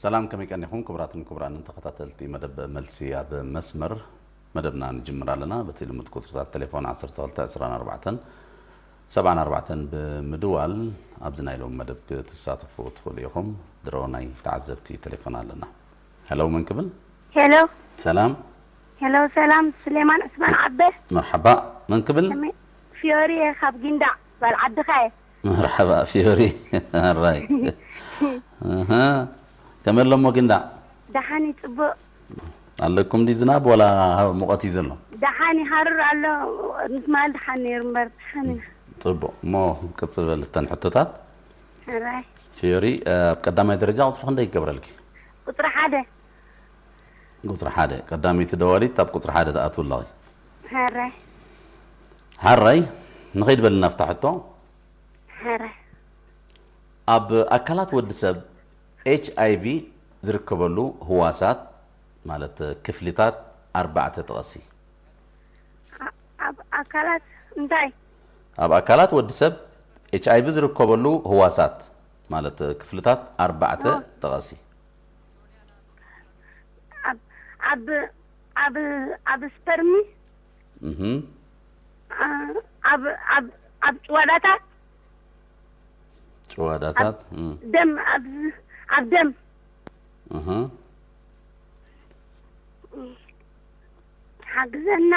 ሰላም፣ ከመይ ቀኒኹም ክቡራትን ክቡራንን ተኸታተልቲ መደብ መልሲ ኣብ መስመር? መደብና ንጅምር ኣለና። በቲ ልሙድ ቁጽርታት ቴሌፎን ዓሰርተ ክልተ ዕስራን ኣርባዕተን ሰብዓን ኣርባዕተን ብምድዋል ኣብዚ ናይ ሎሚ መደብ ክትሳተፉ ትኽእሉ ኢኹም። ድሮ ናይ ተዓዘብቲ ቴሌፎን ኣለና። ሄሎ፣ መን ክብል? ሄሎ። ሰላም። ሄሎ፣ ሰላም፣ ስሌማን ዑስማን ዓበ። መርሓባ፣ መን ክብል? ከመይ-፣ ፊዮሪ እየ፣ ካብ ጊንዳዕ፣ ጓል ዓድኻ እየ። መርሓባ ፊዮሪ። ኣራይ። ኣሃ። ከመይ ኣሎ እሞ ጊንዳዕ? ደሓን እዩ፣ ጽቡቕ። ኣለኩም ድዩ ዝናብ ዋላ ሃ-፣ ሙቐት እዩ ዘሎ? ደሓን እዩ፣ ሃሩር ኣሎ። ምስ ማል ደሓን ነይሩ እምበር፣ ደሓን ኢና። ጽቡቕ። እሞ ክንቅጽል በል እተን ሕቶታት። ኣራይ። ፊዮሪ፣ ኣብ ቀዳማይ ደረጃ ቁጽሪ ክንደይ ይገብረልኪ? ቁጽሪ ሓደ። ቁጽሪ ሓደ። ቀዳመይቲ ደዋሊት ኣብ ቁጽሪ ሓደ ትኣትው ኣለኺ። ሕራይ። ሕራይ። ንኸይድ በልና ኣብታ ሕቶ። ሕራይ። ኣብ ኣካላት ወዲ ሰብ ኤች ኣይ ቪ ዝርከበሉ ህዋሳት ማለት ክፍልታት ኣርባዕተ ጥቐሲ። ኣ-፣ ኣብ ኣካላት እንታይ? ኣብ ኣካላት ወዲ ሰብ ኤች ኣይ ቪ ዝርከበሉ ህዋሳት ማለት ክፍልታት ኣርባዕተ ዋ። ጥቐሲ። ኣብ፣ ኣብ፣ ኣብ፣ ኣብ ስፐርሚ፣ እህ። ኣ-፣ ኣብ፣ ኣብ፣ ኣብ ጭዋዳታት፣ ጭዋዳታት፣ ኣብ እም። ደም፣ ኣብ፣ ኣብ ደም። እህ። ሓግዘና።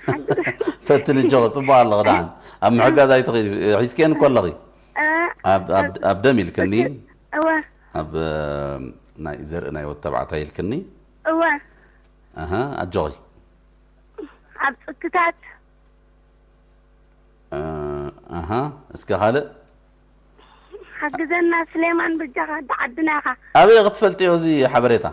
ሓግዘና። ፈትኒ ጆ፣ ጽቡቕ ኣለኺ ደሓን። ኣብ ምሕጋዝ ኣይትኽእሊ። ሒዝክየን እኮ ኣለኺ። እ፣ ኣብ፣ ኣብ፣ ኣብ ደም ኢልክኒ። እወ። ኣብ፣ እ፣ ናይ ዘርኢ ናይ ወዲ ተባዕታይ ኢልክኒ። እወ። ኣሃ፣ ኣጆኺ። ኣብ ጽክታት። እ፣ ኣሃ፣ እስከ ካልእ? ሓግዘና ስሌማን፣ በጃኻ፣ እንዳ ዓድና ኢኻ። ኣበይ ክትፈልጥዮ እዚ ሓበሬታ?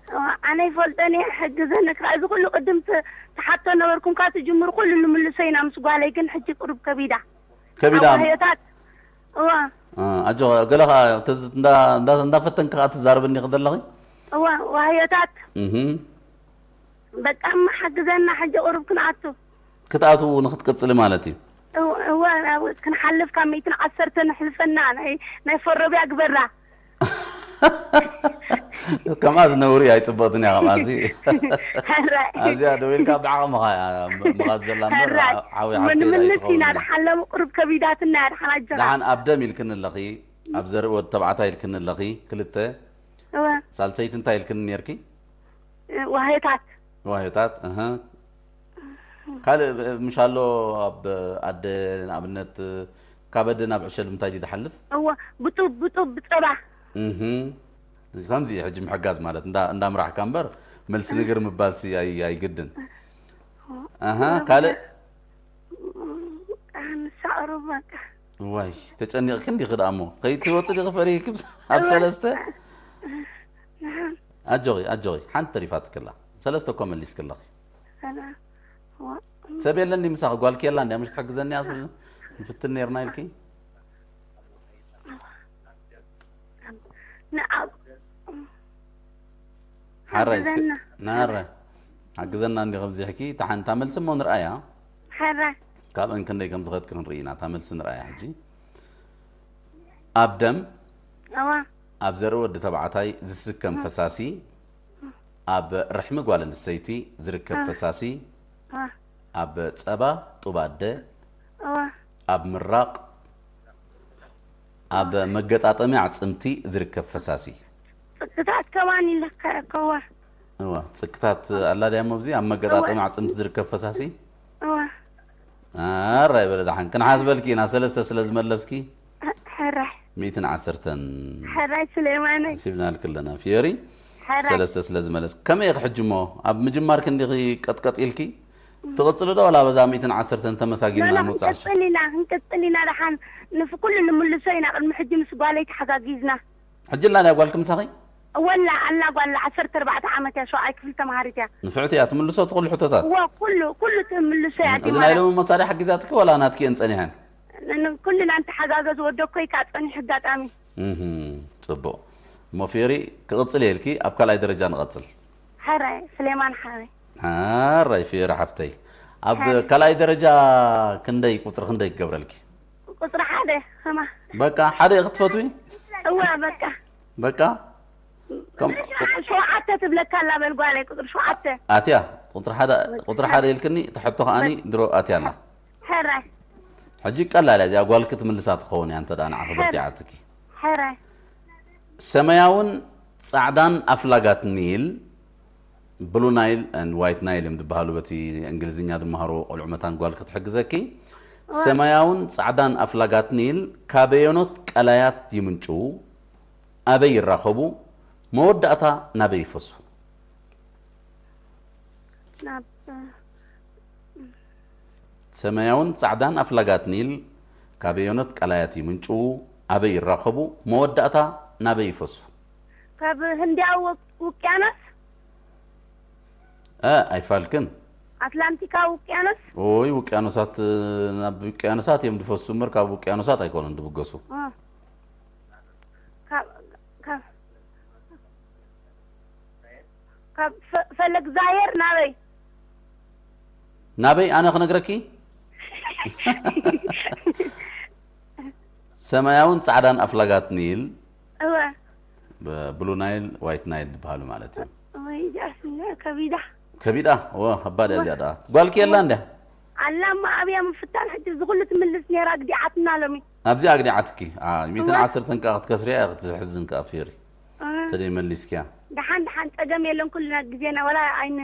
እዋ፣ ኣነ ይፈልጦን እየ፣ ሕግዘኒ። ካብ እዚ ኩሉ ቅድም ት-፣ ትሓቶ ነበርኩም፣ ካብ ትጅምሩ ኩሉ ንምልሶ ኢና ምስ ጓለይ፣ ግን ሕጂ ቁሩብ ከቢዳ። ከቢዳ? ኣብ ዋህዮታት። እዋ። እ፣ ኣጆ፣ ገለ ኸኣ ተዝ-፣ እንዳ-፣ እንዳ-፣ እንዳፈተንኪ ኸኣ ትዛረብኒ ኢኺ ዘለኺ? እዋ፣ ዋህዮታት። እህ። በቃ እማ ሓግዘና፣ ሕጂ ቁሩብ ክንኣቱ። ክትኣትዉ ንኽትቅጽሊ ማለት እዩ። እው-፣ እወ፣ ናብ ክንሓልፍ ካብ ሚእትን ዓሰርተን ኣሕልፈና፣ ናይ፣ ናይ ፈሮብያ ግበራ። ከምኣስ ነውሪ ኣይጽብቕትን እያ፣ ከምኣሲ። ሕራይ። ኣብዚኣ ደው ኢልካ ብዓቕምኻ እያ ም-፣ ምኻድ ዘላ እምበር፣ ሕራይ። ሓ-፣ ሓዊ እሞ ሓፍተይ ንምልስ ኣይትኸውን ኢና፣ እያ። ደሓን ሎሚ ቁሩብ ከቢዳትና እያ፣ ደሓን ኣጆኻ። ደሓን ኣብ ደም ኢልክኒ ኣለኺ፣ ኣብ ዘርኢ ወዲ ተባዕታይ ኢልክኒ ኣለኺ፣ ክልተ። እወ። ሳልሰይቲ እንታይ ኢልክኒ ኔርኪ? ዋህዮታት። ዋህዮታት፣ እህ። ካልእ ምሽ ኣሎ ኣብ ኣደ፣ ንኣብነት ካብ ኣደ ናብ ዕሸል ብምንታይ ድዩ ዝሓልፍ? እወ፣ ብጡብ፣ ብጡብ፣ ብጸባ። እህ። እዚ ከምዚ እዩ ሕጂ ምሕጋዝ ማለት፣ እንዳ-፣ እንዳምራሕካ እምበር መልሲ እህ። ንግር ምባልሲ ኣይ-፣ ኣይግድን። እህ። ኣሃ፣ እህ። ካልእ? ኣንሳ ቁሩብ በቃ። ዋይ፣ ተጨኒቕኪ እንዲኺ ደኣ እሞ። ከይትወጽእ ዲኺ ፈሪህኪ ኣብ እወ። ሰለስተ? ንሓን። ኣጆኺ፣ ኣጆኺ፣ ሓንቲ ተሪፋትኪ ኣላ። ሰለስተ እኮ መሊስኪ ኣለኺ። ሰላ-፣ ዋ-፣ ሰብ የለን ድዩ ምሳኺ? ጓልኪ የላን ድያ? ምሽ ትሕግዘኒ እያ ትብሊ? ንፍትን ኔርና ኢልኪ? ንዓብ-፣ ሓራይ እስኪ፣ ሓግዘና። ናረ። ሓግዘና እንዲ ከምዚሕኪ፣ እታ ሓንታ መልሲ እሞ ንርኣያ። ሓራይ። ካብአን ክንደይ ከም ዝኸድክ ክንርኢ ኢና፣ እታ መልሲ ንርኣያ ሕጂ። ኣብ ደም፣ እዋ። ኣብ ዘርኢ ወዲ ተባዕታይ ዝስከም እዋ። ፈሳሲ፣ ኣብ ርሕሚ ጓል ኣንስተይቲ ዝርከብ እዋ። ፈሳሲ፣ እዋ። ኣብ ጸባ ጡብ ኣደ፣ እዋ። ኣብ ምራቕ፣ ኣብ መገጣጠሚ ኣዕጽምቲ ዝርከብ ፈሳሲ። ጽግታት ከማን ይለካ እኮ፣ እዋ። እዋ፣ ጽግታት ኣላ ድያ እሞ ኣብዚ ኣብ መገጣጠሚ እዋ። ኣዕጽምቲ ዝርከብ ፈሳሲ? እዋ። ኣራይ በለ ደሓን፣ ክንሓስበልኪ ኢና፣ ሰለስተ ስለ ዝመለስኪ። ሕራይ። ሚእትን ዓሰርተን። ሕራይ ስሌማነይ። ሓሲብናልኪ ኣለና፣ ፊዮሪ። ሕራይ። ሰለስተ ስለ ዝመለስኪ። ከመይ ኢኺ ሕጂ እሞ? ኣብ ምጅማር ክንዲኺ ቀጥቀጥ ኢልኪ? ትቕጽሊ ዶ ዋላ በዛ ሚእትን ዓሰርተን ተመሳጊልና ሎሎ ንውጻእ? ክንቅጽል ኢና፣ ክንቅጽል ኢና ደሓን። ንፍ-፣ ኩሉ ንምልሶ ኢና፣ ቅድሚ ሕጂ ምስ ጓለይ ተሓጋጊዝና። ሕጂ ኣላ ድያ ጓልኪ ምሳኺ? ወላ ኣላ ጓል ዓሰርተ ኣርባዕተ ዓመት እያ፣ ሸውዓይ ክፍሊ ተምሃሪት እያ። ንፍዕቲ እያ፣ ትምልሶ እቲ ኩሉ ሕቶታት? እወ፣ ኩሉ፣ ኩሉ ትምልሶ እያ፣ እም፣ እዚ ዲማላ። ናይ ሎሚ መሳርያ ሓጊዛትኪ ዋላ ናትኪ እየን ጸኒሐን? ን-፣ ን-፣ ኩልና እንተሓጋገዝ ወደኮይ ከኣ ጸኒሑ ኣጋጣሚ። እህ፣ ጽቡቕ። እሞ ፊዮሪ፣ ክቕጽል እየ ኢልኪ፣ ኣብ ካልኣይ ደረጃ ንቐጽል። ሕራይ፣ ስሌማን ሓወይ። ሕራይ ፊዮሪ ሓፍተይ። ኣብ ሕራይ። ካልኣይ ደረጃ ክንደይ፣ ቁጽሪ ክንደይ ክገብረልኪ? ቁጽሪ ሓደ፣ ከማ። በቃ፣ ሓደ ኢኺ ትፈትዊ? እወ፣ በቃ። በቃ? ከም ሸውዓተ ትብለካ ኣላ በል ጓለይ፣ ቁፅሪ ሸውዓተ። ኣትያ ቁፅሪ ሓደ ቁፅሪ ሓደ ኢልክኒ፣ እቲ ሕቶ ከዓኒ ድሮ ኣትያ ኣላ። ሕራይ ሕጂ ቀላል እያ እዚኣ፣ ጓልኪ ትምልሳ ትኸውን እያ እንተ ደኣ ንዓኺ በርቲዓትኪ። ሕራይ ሰማያውን ጻዕዳን ኣፍላጋት ኒል፣ ብሉ ናይል and ዋይት ናይል እዮም ዝበሃሉ፣ በቲ እንግሊዝኛ ዝመሃሩ ቆልዑ መታን ጓል ክትሕግዘኪ። ሰማያውን ጻዕዳን ኣፍላጋት ኒል ካበየኖት ቀላያት ይምንጭዉ? ኣበይ ይራኸቡ? መወዳእታ ናበይ ይፈሱ? ናብ ሰማያውን ጻዕዳን ኣፍላጋት ኒል ካበየኖት ቀላያት ይምንጭዉ? ኣበይ ይራኸቡ? መወዳእታ ናበይ ይፈሱ? ካብ ህንድያዊ ውቅ- ውቅያኖስ እ ኣይፋልክን። ኣትላንቲካዊ ውቅያኖስ ኦይ ውቅያኖሳት፣ ናብ ውቅያኖሳት እዮም ዝፈሱ እምበር ካብ ውቅያኖሳት ኣይኮኑን ዝብገሱ። እ። ካብ ካብ ካብ ፈ- ፈለግ ዛሄር ናበይ ናበይ ኣነ ክነግረኪ? ሰማያውን ጻዕዳን ኣፍላጋት ኒል እወ ብሉ ናይል ዋይት ናይል ዝበሃሉ ማለት እዩ። ወይ ጃስኛ ከቢዳ ከቢዳ ወ ከባድ እያ እዚኣ ደኣ። ጓልኪ የላ እንድያ? ኣላማ ኣብያ ምፍታን ሕጂ ዝኩሉ ትምልስ ነራ ግዲዓትና ሎሚ ኣብዚ ኣግዲዓትኪ። ሚትን ዓሰርተን ከኣ ክትከስርያ እያ ክትሕዝን ከኣ ፊሪ። ተደይ መሊስኪያ። ደሓን ደሓን ጸገም የለን ኩልና ግዜና ወላ ኣይን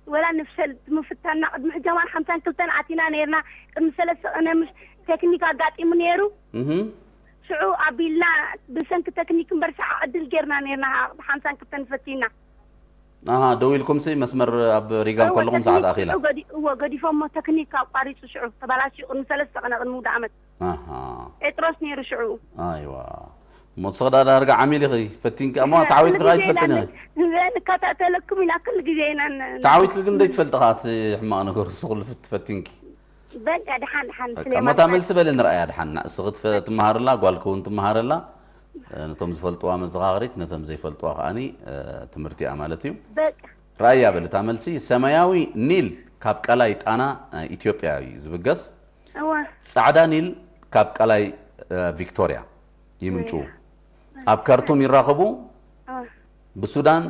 ወላ ንፍሰል ምፍታና ቅድሚ ሕጂ ማን ሓምሳን ክልተን ኣቲና ነርና ቅድሚ ሰለስተ ቀነ ምሽ ቴክኒክ ኣጋጢሙ ነይሩ እህ ሽዑ ኣቢልና ብሰንኪ ቴክኒክ እምበር ሰዓ ዕድል ጌርና ነርና ሓምሳን ክልተን ፈቲና ኣሃ ደው ኢልኩም ሲ መስመር ኣብ ሪጋ ከለኹም ሰዓት ኣኺላ። እዎ ገዲፎሞ ተክኒክ ኣቋሪፁ ሽዑ ተባላሽዩ ቅድሚ ሰለስተ ቀነ ቅድሚ ውደ ዓመት ኣሃ ጴጥሮስ ነይሩ ሽዑ ኣይዋ ሞስኽ ዳርጋ ዓሚል ኢኺ ፈቲንኪ እሞ ተዓዊትኪ ከኣ ትፈልጥን ኢኺ። ንከታተለኩም ኢና ኩሉ ግዜ ኢና ን- ተዓዊትኪ ግን ዘይትፈልጢ ከኣ እቲ ሕማቕ ነገር እሱ ኩሉ ፍት- ፈቲንኪ። በቃ ደሓን ደሓን በቃ ስሌማን እሞ እታ መልሲ በሊ ንርኣያ ድሓን ንስኺ ትፈ- ትመሃርላ ጓልኪ እውን ትመሃረላ። ነቶም ዝፈልጥዋ መዘኻኸሪት ነቶም ዘይፈልጥዋ ከኣኒ ትምህርቲ እያ ማለት እዩ። በቃ ራእያ በል እታ መልሲ ሰማያዊ ኒል ካብ ቀላይ ጣና ኢትዮጵያ እዩ ዝብገስ። እወ ጻዕዳ ኒል ካብ ቀላይ ቪክቶሪያ ይምንጭው። ኣብ ካርቱም ይራኸቡ። እወ ብሱዳን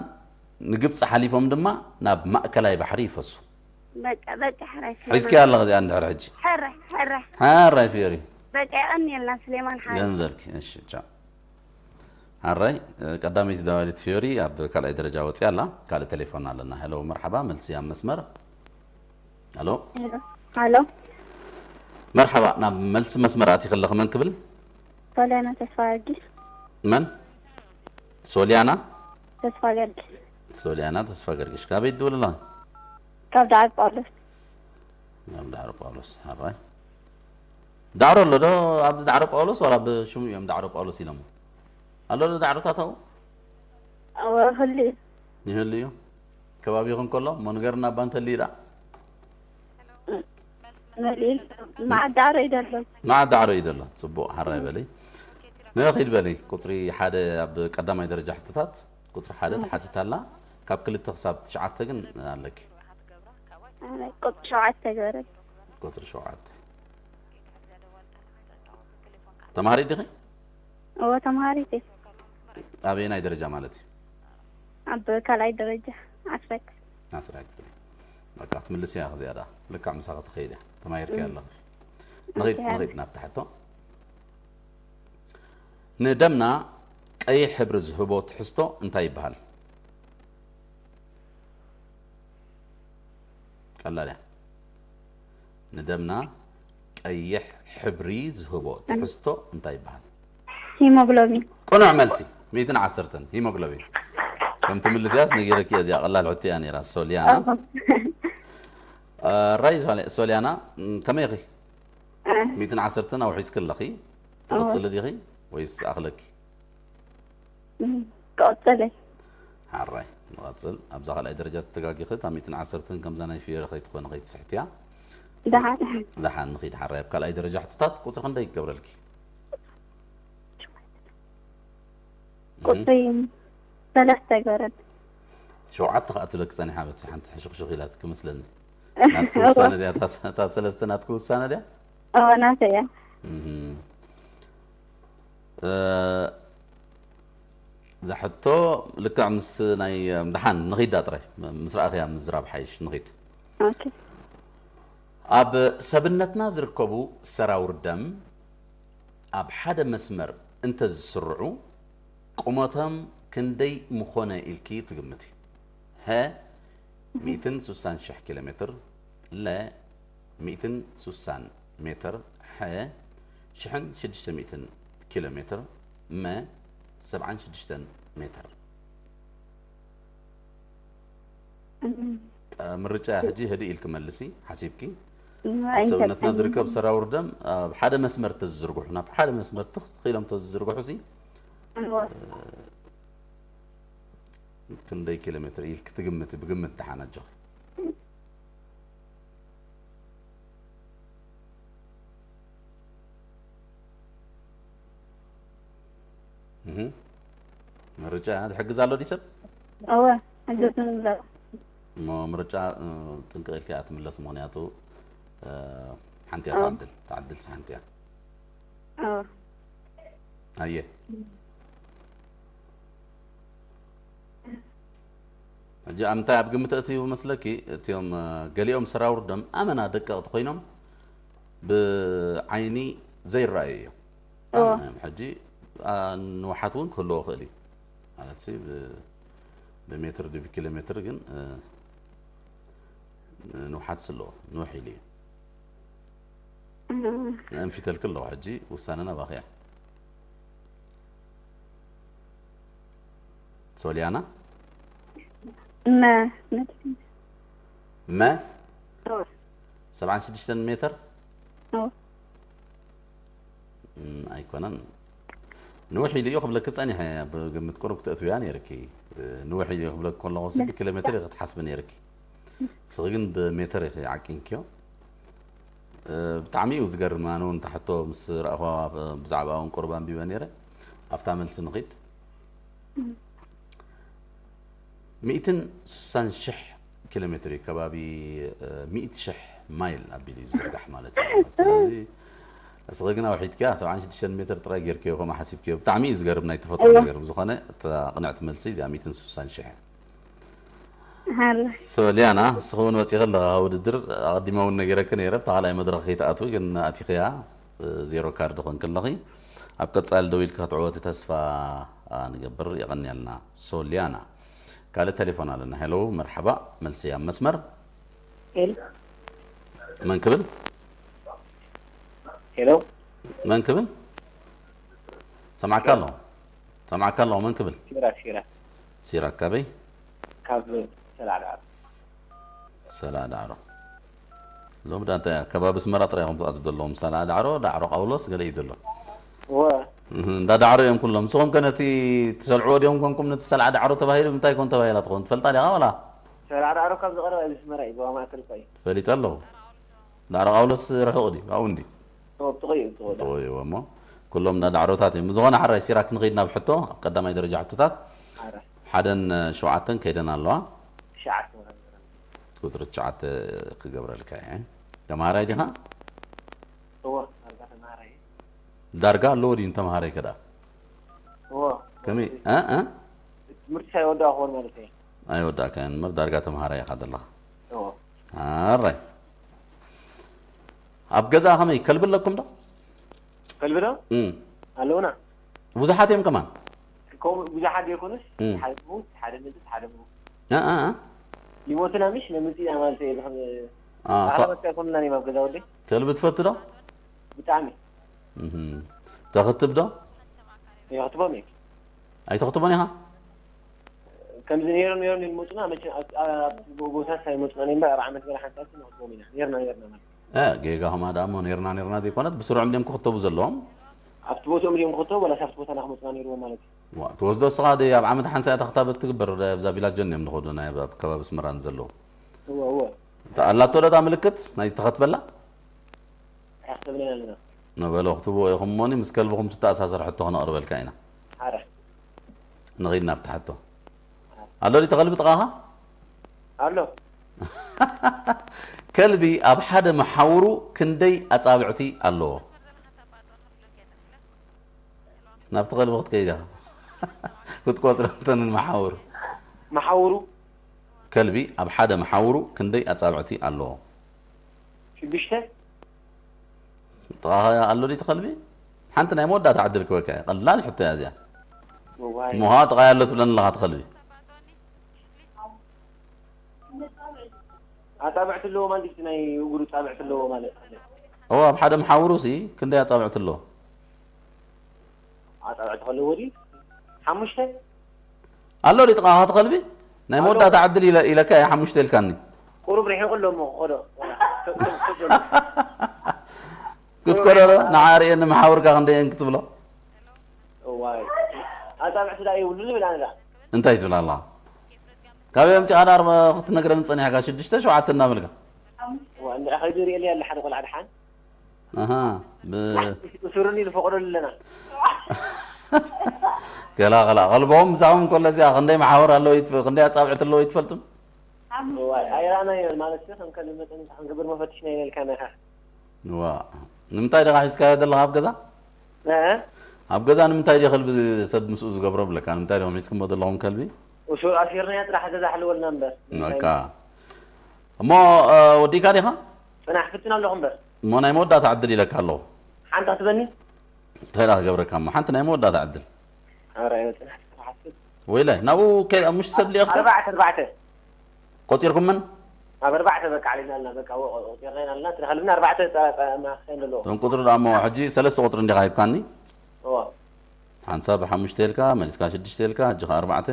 ንግብፂ ሓሊፎም ድማ ናብ ማእከላይ ባሕሪ ይፈሱ። በቃ በቃ ሕራይ ሒዝኪ ኣለኺ እዚኣ እንድሕር ሕጂ ሕራይ ሕራይ ሓራይ ፊዮሪ በቃ የቐንየልና ስሌማን ሓ ገንዘብኪ። እሺ ቻው። ሓራይ ቀዳመይቲ ደዋሊት ፊዮሪ ኣብ ካልኣይ ደረጃ ወፂኣ ኣላ። ካልእ ቴሌፎን ኣለና። ሄሎ መርሓባ፣ መልሲ ኣብ መስመር። ኣሎ ኣሎ መርሓባ፣ ናብ መልሲ መስመር ኣቲኺ ኣለኺ። መን ክብል? ሶሊያና ተስፋ ጊዮርጊስ መን? ሶሊያና ተስፋ ጊዮርጊስ ሶሊያና ተስፋ ገርግሽ ካበይ ትድውል ኣለኺ? ካብ ዳዕሮ ጳውሎስ ኣብ ዳዕሮ ጳውሎስ። ሓራይ ዳዕሮ ኣሎ ዶ? ኣብዚ ዳዕሮ ጳውሎስ ዋላ ብሽሙ እዮም ዳዕሮ ጳውሎስ ኢሎሞ ኣሎ ዶ ዳዕሮታት ኣብኡ? ክልእ ይህሉ እዩ ከባቢኹም ከሎ እሞ ንገርና እባ እንተልዩ ዳ መሊል መዓት ዳዕሮ እዩ ዘሎ መዓት ዳዕሮ እዩ ዘሎ። ጽቡቕ ሓራይ በሊ ንኺድ በሊ ቁጽሪ ሓደ ኣብ ቀዳማይ ደረጃ ሕቶታት ቁጽሪ ሓደ ተሓቲታ ኣላ። ካብ ክልተ ክሳብ ትሽዓተ ግን ኣለኪ። ቁጽሪ ሸውዓተ ገበረ ቁጽሪ ሸውዓተ ተማሃሪት ዲኺ? እወ ተማሃሪት እየ ኣበየናይ ደረጃ ማለት እዩ? ኣብ ካልኣይ ደረጃ ዓስራይ ክፍሊ ዓስራይ ክፍሊ በቃ ትምልስ እያ። ከዚኣ ደኣ ልክዕ ምሳኺ ትኸይድ እያ ተማሂርኪ ኣለኺ። ንኺድ ንኺድ ናብቲ ሕቶ። ንደምና ቀይሕ ሕብሪ ዝህቦ ትሕዝቶ እንታይ ይበሃል? ቀላል እያ። ንደምና ቀይሕ ሕብሪ ዝህቦ ትሕዝቶ እንታይ ይበሃል? ሂሞግሎቢን ቅኑዕ መልሲ ሚእትን ዓሰርተን ሂሞግሎቢን። ከም ትምልስያስ ነጊረኪ እያ። እዚኣ ቀላል ሕቶ እያ ነይራ ሶልያና። ራይ ሶልያና ከመይ ኢኺ? ሚእትን ዓሰርተን ኣውሒስኪ ኣለኺ። ትቕጽሊ ዲኺ ወይስ ኣኽለኪ? ቀጽለ ሓራይ ንቐጽል። ኣብዛ ካልኣይ ደረጃ ተተጋጊኺ እታ ሚእትን ዓሰርተን ከምዛ ናይ ፍዮሪ ከይትኾኒ ከይትስሕትያ። ደሓን ደሓን ንኺድ ሓራይ ኣብ ካልኣይ ደረጃ ሕቶታት ቁጽሪ ክንደይ ይገብረልኪ? ቁጽሪ ሰለስተ ገረድ ሸውዓተ ከኣ ትብለኪ ጸኒሓ በቲ ሓንቲ ሕሹኽሹኽ ኢላትኪ መስለኒ። ናትኪ ውሳነ ድያ እታ ሰለስተ ናትኪ ውሳነ ድያ? እወ ናተይ እያ እህ። እዛ ሕቶ ልክዕ ምስ ናይ ምድሓን ንኺዳ ጥራይ ምስ ረኣኽያ ምዝራብ ሓይሽ ንኺድ። ኦኬ። ኣብ ሰብነትና ዝርከቡ ሰራውር ደም ኣብ ሓደ መስመር እንተዝስርዑ ቁመቶም ክንደይ ምኾነ ኢልኪ ትግምቲ? ሀ ሚእትን ስሳን ሽሕ ኪሎ ሜትር፣ ለ ሚእትን ስሳን ሜትር፣ ሐ ሽሕን ሽዱሽተ ሚእትን ኪሎ ሜትር፣ መ ሰብዓን ሽዱሽተን ሜትር። ምርጫ ሕጂ ህድእ ኢልኪ መልሲ ሓሲብኪ። ኣብ ሰብነትና ዝርከብ ሰራውር ደም ኣብ ሓደ መስመር ተዝዝርግሑ ናብ ሓደ መስመር ትኽ ኢሎም ተዝዝርግሑ ሲ ክንደይ ኪሎ ሜትር ኢልኪ ትግምቲ? ብግምት ደሓን ኣጆኺ። እህ። ምርጫ ዝሕግዝ ኣሎ ድዩ ሰብ? እወ፣ ሕግዝን ኣሎ። እሞ ምርጫ እ፣ ጥንቅቕ ኢልካ እያ ትምለስ፣ ምኽንያቱ እ፣ ሓንቲ እያ ትዓድል፣ ትዓድል ሓንቲ እያ። እወ። ኣየ ሕጂ ኣብ ምንታይ ኣብ ግምት እትዩ መስለኪ? እቲኦም እ፣ ገሊኦም ሰራውር ደም ኣመና ደቀቕቲ ኮይኖም ብዓይኒ ዘይረኣዩ እዮም። እወ። ሕጂ ኣ፣ ንውሓት እውን ክህልዎ ይኽእል እዩ ማለት ሲ ብ- ብሜትር ድዩ ብኪሎ ሜትር ግን እ፣ ንውሓት ስለ ንውሕ ኢሉ እዩ። እም፣ ኣንፊተልኪ ኣለኹ ሕጂ ውሳነ ናባኺ እያ። ሶልያና መ መ ሰብዓን ሽዱሽተን ሜትር ኣይኮነን። ንውሕ ኢሉ እዩ ክብለኪ ጸኒሐ፣ ብግምት ቁሩብ ክትእትውያ ነይርኪ። ንውሕ ኢሉ እዩ ክብለኪ ከለኹ ሲ ብኪሎ ሜትር ኢኺ ክትሓስቢ ነይርኪ። ንስኺ ግን ብሜትር ኢኺ ዓቂንክዮ። ብጣዕሚ እዩ ዝገርም። ኣነ እውን እታ ሕቶ ምስ ረኣኹዋ ብዛዕባ እውን ቁሩብ ኣንቢበ ነይረ። ኣብታ መልሲ ንኺድ። ሚእትን ስሳን ሽሕ ኪሎ ሜትር እዩ፣ ከባቢ ሚእቲ ሽሕ ማይል ኣቢሉ እዩ ዝዝርጋሕ ማለት እዩ። ስለዚ እስኺ ግን ኣውሒድክያ ሰብዓን ሽዱሽተን ሜትር ጥራይ ጌርክዮ ከምኡ ሓሲብክዮ። ብጣዕሚ እዩ ዝገርም ናይ ተፈጥሮ ነገር። ብዝኾነ እታ ቅንዕቲ መልሲ እዚኣ ሚእትን ስሳን ሽሕ እያ። ሃለ ሶልያና፣ ንስኺ እውን መፂኺ ኣለኻ ውድድር። ኣቐዲመ እውን ነጊረኪ ነይረ፣ ብታ ካልኣይ መድረኽ ከይትኣትዊ ግን ኣቲኽያ። ዜሮ ካርድ ኾንኪ ኣለኺ። ኣብ ቀፃሊ ደው ኢልኪ ክትዕወቲ ተስፋ ንገብር። የቐንየልና ሶልያና። ካልእ ቴሌፎን ኣለና። ሄሎ፣ መርሓባ፣ መልሲ ኣብ መስመር። ሄሎ መን ክብል? ሄሎ መን ክብል? ሰማዕካ ኣለኹ፣ ሰማዕካ ኣለኹ። መን ክብል? ሲራክ ሲራክ ሲራክ ካበይ? ካብ ሰላዕ ዳዕሮ። ሰላዕ ዳዕሮ። ሎሚ ዳ እንታይ ከባቢ ኣስመራ ጥራይ ኢኹም ትኣትዉ ዘለኹም? ሰላዕ ዳዕሮ፣ ዳዕሮ ቃውሎስ ገለ እዩ ዘሎ። እወ እህ፣ እንዳ ዳዕሮ እዮም ኩሎም። ንስኹም ከ ነቲ ትሰልዕዎ ድዮም ኮንኩም ነቲ ሰላዕ ዳዕሮ ተባሂሉ? እንታይ ኮን ተባሂላ ትኾን? ትፈልጣ ዲኻ ዋላ? ሰላዕ ዳዕሮ ካብ ዝቐረበ ኣብዚ ኣስመራ እዩ፣ ዞባ ማእከል እኳ እዩ። ፈሊጠ ኣለኹ። ዳዕሮ ቃውሎስ ርሑቕ ድዩ? ኣብኡ እንድዩ። እወ ብጥቕኡ እዩ፣ ብጥቕኡ ዳ። ጥቕኡ እዩ እሞ። ኩሎም እንዳ ዳዕሮታት እዮም። ዝኾነ ሓራይ ሲራክ ንኸይድ ናብ ሕቶ፣ ኣብ ቀዳማይ ደረጃ ሕቶታት ኣረ ሓደን ሸውዓተን ከይደን ኣለዋ። ትሽዓተ ማለት ነው። ቁፅሪ ትሽዓተ ክገብረልካ እየ። ተምሃራይ ዲኻ? እወ ዳርጋ ተምሃራይ። ዳርጋ ኣለዎ ድዩ ንተምሃራይ ከዳ? እወ ከመይ? እ? እ? ትምህርቲ ሳይወዳእ ክኾን ማለት እየ። ኣይወዳእካን እምበር ዳርጋ ተምሃራይ ኢኻ ዘለኻ። እወ ኣራይ። ኣብ ገዛ ከመይ ከልቢ ኣለኩም ዶ? ከልቢ ዶ? እም። ኣለውና። ብዙሓት እዮም ከማን? ከምኡ ብዙሓት ዘይኮኑስ እም። ሓደ ምዉት፣ ሓደ ምልስ፣ ሓደ ምዉት። እ፣ እ፣ እ። ይሞቱና ምሽ ነምፅእ ኢና ማለት እየ። ዝኸም አ፣ ሳ- ኣኸበካ ኣይኮኑና እዮም ኣብ ገዛ ወደይ። ከልቢ ትፈቱ ዶ? ብጣዕሚ። እህ። ተኽትብ ዶ? የኽትቦም እየ። ኣይተኽትቦን ኢኻ? ከምዚ ነይሮም ነይሮም ይመፁና መቸ ኣብቲ ቦታ ሳይመፁና ነይምበር ኣብ ዓመት ገለ ሓንቲ ኣቲ ነኽትቦም ኢና። ነይርና ነይርና ማለት እዩ። እ፣ ጌጋ ኸማ ደኣ እሞ ነይርና ነይርና ዘይኮነት ብስሩዕም ድዮም ክኽተቡ ዘለዎም? ኣብቲ ቦትኦም ድዮም ክኽተቡ ዋላስ ኣብቲ ቦታ ናክመፁና ነይርዎም ማለት እዩ። ዋ፣ ትወስዶ እስኻ ደ ኣብ ዓመት ሓንሳእ እያ ተኽታበት ትግበር። ኣብዛ ቪላጆን እዮም ንኸዱ ናይ ኣብ ከባቢ ኣስመራ ንዘለዉ። እወ እወ። ኣላቶ ዶ እታ ምልክት ናይ ዝተኸትበላ? ኣይክተብለና ኣለና። ነበሎ ክትብዎ ኢኹም እሞኒ ምስ ከልብኹም ትተኣሳሰር ሕቶ ክነቕርበልካ ኢና። ሓረ ንኺድ ናብቲ ሕቶ። ኣሎ ድዩ ተኸልቢ ጥቓኻ? ኣሎ። ከልቢ ኣብ ሓደ መሓውሩ ክንደይ ኣጻብዕቲ ኣለዎ? ናብቲ ከልቢ ክትከይድ ኢኻ። ክትቆጽረን እተን መሓውር። መሓውሩ? ከልቢ ኣብ ሓደ መሓውሩ ክንደይ ኣጻብዕቲ ኣለዎ? ሽዱሽተ። ጥቓኻ ኣሎ ድዩ እቲ ከልቢ? ሓንቲ ናይ መወዳእታ ዕድል ክበካ እየ። ቀላል ሕቶ እያ እዚኣ። እዋይ። እሞ ኸዓ ጥቓይ ኣሎ ትብለኒ ኣለኻ እቲ ከልቢ። ኣጻብዕቲ ኣለዎ ማለት እቲ ናይ እግሩ ጻብዕቲ ኣለዎ ማለት። እዎ፣ ኣብ ሓደ መሓውሩ ሲ ክንደይ ኣጻብዕቲ ኣለዎ? ኣጻብዕቲ ከለዎ ድዩ? ሓሙሽተ። ኣሎ ድዩ ጥቓኻ እቲ ከልቢ? ናይ ኣሎ። መወዳእታ ዕድል ኢለ-፣ ኢለካ እየ ሓሙሽተ ኢልካኒ። ቁሩብ ርሒቑ ኣሎ እሞ ክኸዶ። ክትኮዶ ዶ? ንዓ ርእየኒ መሓውርካ ክንደየን ክትብሎ? እዋይ። ኣጻብዕቲ ደኣ የብሉን ይብል ኣነ ደኣ። እንታይ ትብል ኣለኻ? ካበይ ኣምጺእኻ ደኣ ኣርባ ክትነግረኒ ጸኒሕካ? ሽዱሽተ ሸውዓተ እናበልካ። እዋ፣ እንድዒ ከይዱ ይርእየለይ ኣሎ ሓደ ቆልዓ ደሓን። ኣሃ፣ ብ-፣ እሱሩኒ ኢሉ ፈቕደሉ ኣለና። ገላ፣ ገላ። ከልቦም ምሳኹም ከሎ እዚኣ ክንደይ መሓውር ኣለዎ ይትፈ-፣ ክንደይ ኣጻብዕቲ ኣለዎ ይትፈልጡ? እዋይ፣ ኣይረኣናዮን ማለት እዩ። ከም ከልቢ መጠን ክንገብር መፈትሽና ኢና ኢልካና ኢኻ። ዋ፣ ንምንታይ ዲኻ ሒዝካዮ ዘለኻ ኣብ ገዛ? እ? ኣብ ገዛ ንምንታይ ድዩ ከልቢ ሰብ ምስኡ ዝገብሮ ብለካ? ንምንታይ ዲኹም ሒዝኩሞ ዘለኹም ከልቢ? እሱ ኣሲርናዮ ጥራሕ ገዛ ኣሕልወልና እምበር። በቃ። እሞ፣ እ፣ ወዲእካ ዲኻ? ጽናሕ፣ ፍትን ኣለኹ እምበር። እሞ ናይ መወዳእታ ዕድል ኢለካ ኣለኹ። ሓንቲ ክትበኒ? እንታይ ደኣ ክገብረካ እሞ? ሓንቲ ናይ መወዳእታ ዕድል። ኧረ፣ ጽናሕ፣ ክትሓስብ። ወይለ፣ ናብኡ ከ-፣ ኣብ ምሽቲ ሰብ ልኢኽካ? ኣርባዕተ፣ ኣርባዕተ። ቆጺርኩመን? ኣብ ኣርባዕተ በቃ ዓሊና ኣለና፣ በቃ፣ ወ-፣ ቆጺርና ኢና ኣለና፣ እቲ ንኸልብና ኣርባዕተ ጸ-፣ ጸ-፣ ማእከል ኣለዎ። እቶም ቁጽሪ ደኣ እሞ፣ ሕጂ ሰለስተ ቁጽሪ እንዲኻ ሂብካኒ? እዎ። ሓንሳብ ሓሙሽተ ኢልካ፣ መሊስካ ሽዱሽተ ኢልካ፣ ሕጂ ኸኣ ኣርባዕተ።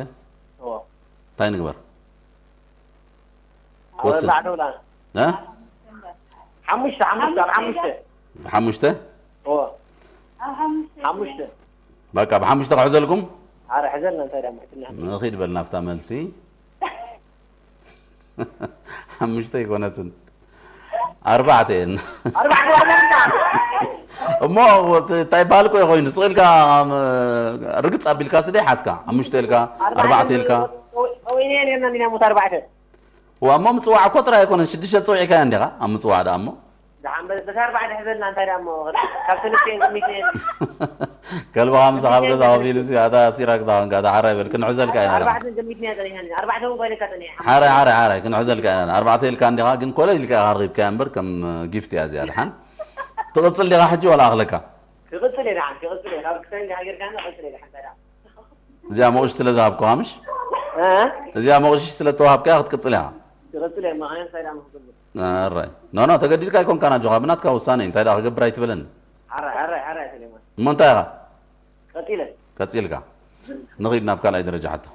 እዎ። እንታይ ንግበር? ኣብ ወስን። ኣርባዕተ ውላ። እ? ሓሙሽተ፣ ሓሙሽተ፣ ኣብ ሓሙሽተ። ብሓሙሽተ? እዎ። ሓሙሽተ። በቃ፣ ብሓሙሽተ ክሕዘልኩም? ኣረ፣ ሕዘልና፣ እንታይ ደኣ፣ ምሕትና። ንኺድ በል ናብታ መልሲ። ሓሙሽተ ኣይኮነትን። ኣርባዕተ እየን። ኣርባዕተ ዋላ እንዳ። እሞ፣ እንታይ በሃል እኮ ኮይኑ፣ ስቕ ኢልካ፣ ም-፣ ርግጽ ኣቢልካ ስደይ ሓዝካ። ሓሙሽተ ኢልካ፣ ኣርባዕተ ኣርባዕተ ኢልካ። ወ-፣ ወ-፣ ወይኔ፣ እኔና ሚና ሙት ኣርባዕተ። ዋ፣ እሞ ምጽዋዕ እኮ ጥራይ ኣይኮነን፣ ሽዱሽተ ጸዊዕካያ እንዲኻ፣ ኣብ ምጽዋዕ ደኣ እሞ። ደሓን በ-፣ በታ ኣርባዕተ ሕዘልና፣ እንታይ ደኣ እሞ፣ ካብ ሰለስተ እየን ቅድሚት እየን። ከልብኻ ምሳኻ ኣብ ገዛ ኮፍ ኢሉ ሲ፣ ኣታ ሲራክ ደኣ ኮንካ፣ ኣታ ሓራይ በል፣ ክንሕዘልካ ኢና ደኣ። ኣርባዕተ ቅድሚት እያ ጸኒሓኒ፣ ኣርባዕተ እውን ኮይነካ ጸኒሓ። ሓራይ፣ ሓራይ፣ ሓራይ፣ ክንሕዘልካ ኢና ደኣ። ኣርባዕተ ኢልካ እንዲኻ፣ ግን ኮለል ኢልካ ኢኻ ረኺብካያ እምበር፣ ከም ጊፍት እያ እዚኣ ደሓን። ትቕጽል ዲኻ ሕጂ ዋላ ኣኽለካ? ክቕጽል እየ ደሓን፣ ክቕጽል እየ። ካብ ክሳይ እንዲኻ ጌርካና፣ ቅጽል እየ ደሓን፣ እንታይ ደኣ። እዚኣ መቑሽ ስለ ዝሃብኩኻ፣ ምሽ? እ? እዚኣ መቑሽ ስለ እተዋሃብካያ ክትቅጽል ኢኻ። ክቕጽል እየ፣ ምኽንያት እንታይ ደኣ ክገብር? ኣራይ። ኖ፣ ኖ፣ ተገዲድካ ኣይኮንካን ኣጆኻ፣ ብናትካ ውሳነ እዩ። እንታይ ደኣ ክገብር ኣይትበለኒ። ኣራይ፣ ኣራይ፣ ኣራይ፣ ሰሌማን። እሞ እንታይ ኢኻ? ቀጺለ። ቀጺልካ። ንኺድ ናብ ካልኣይ ደረጃ ሕቶ።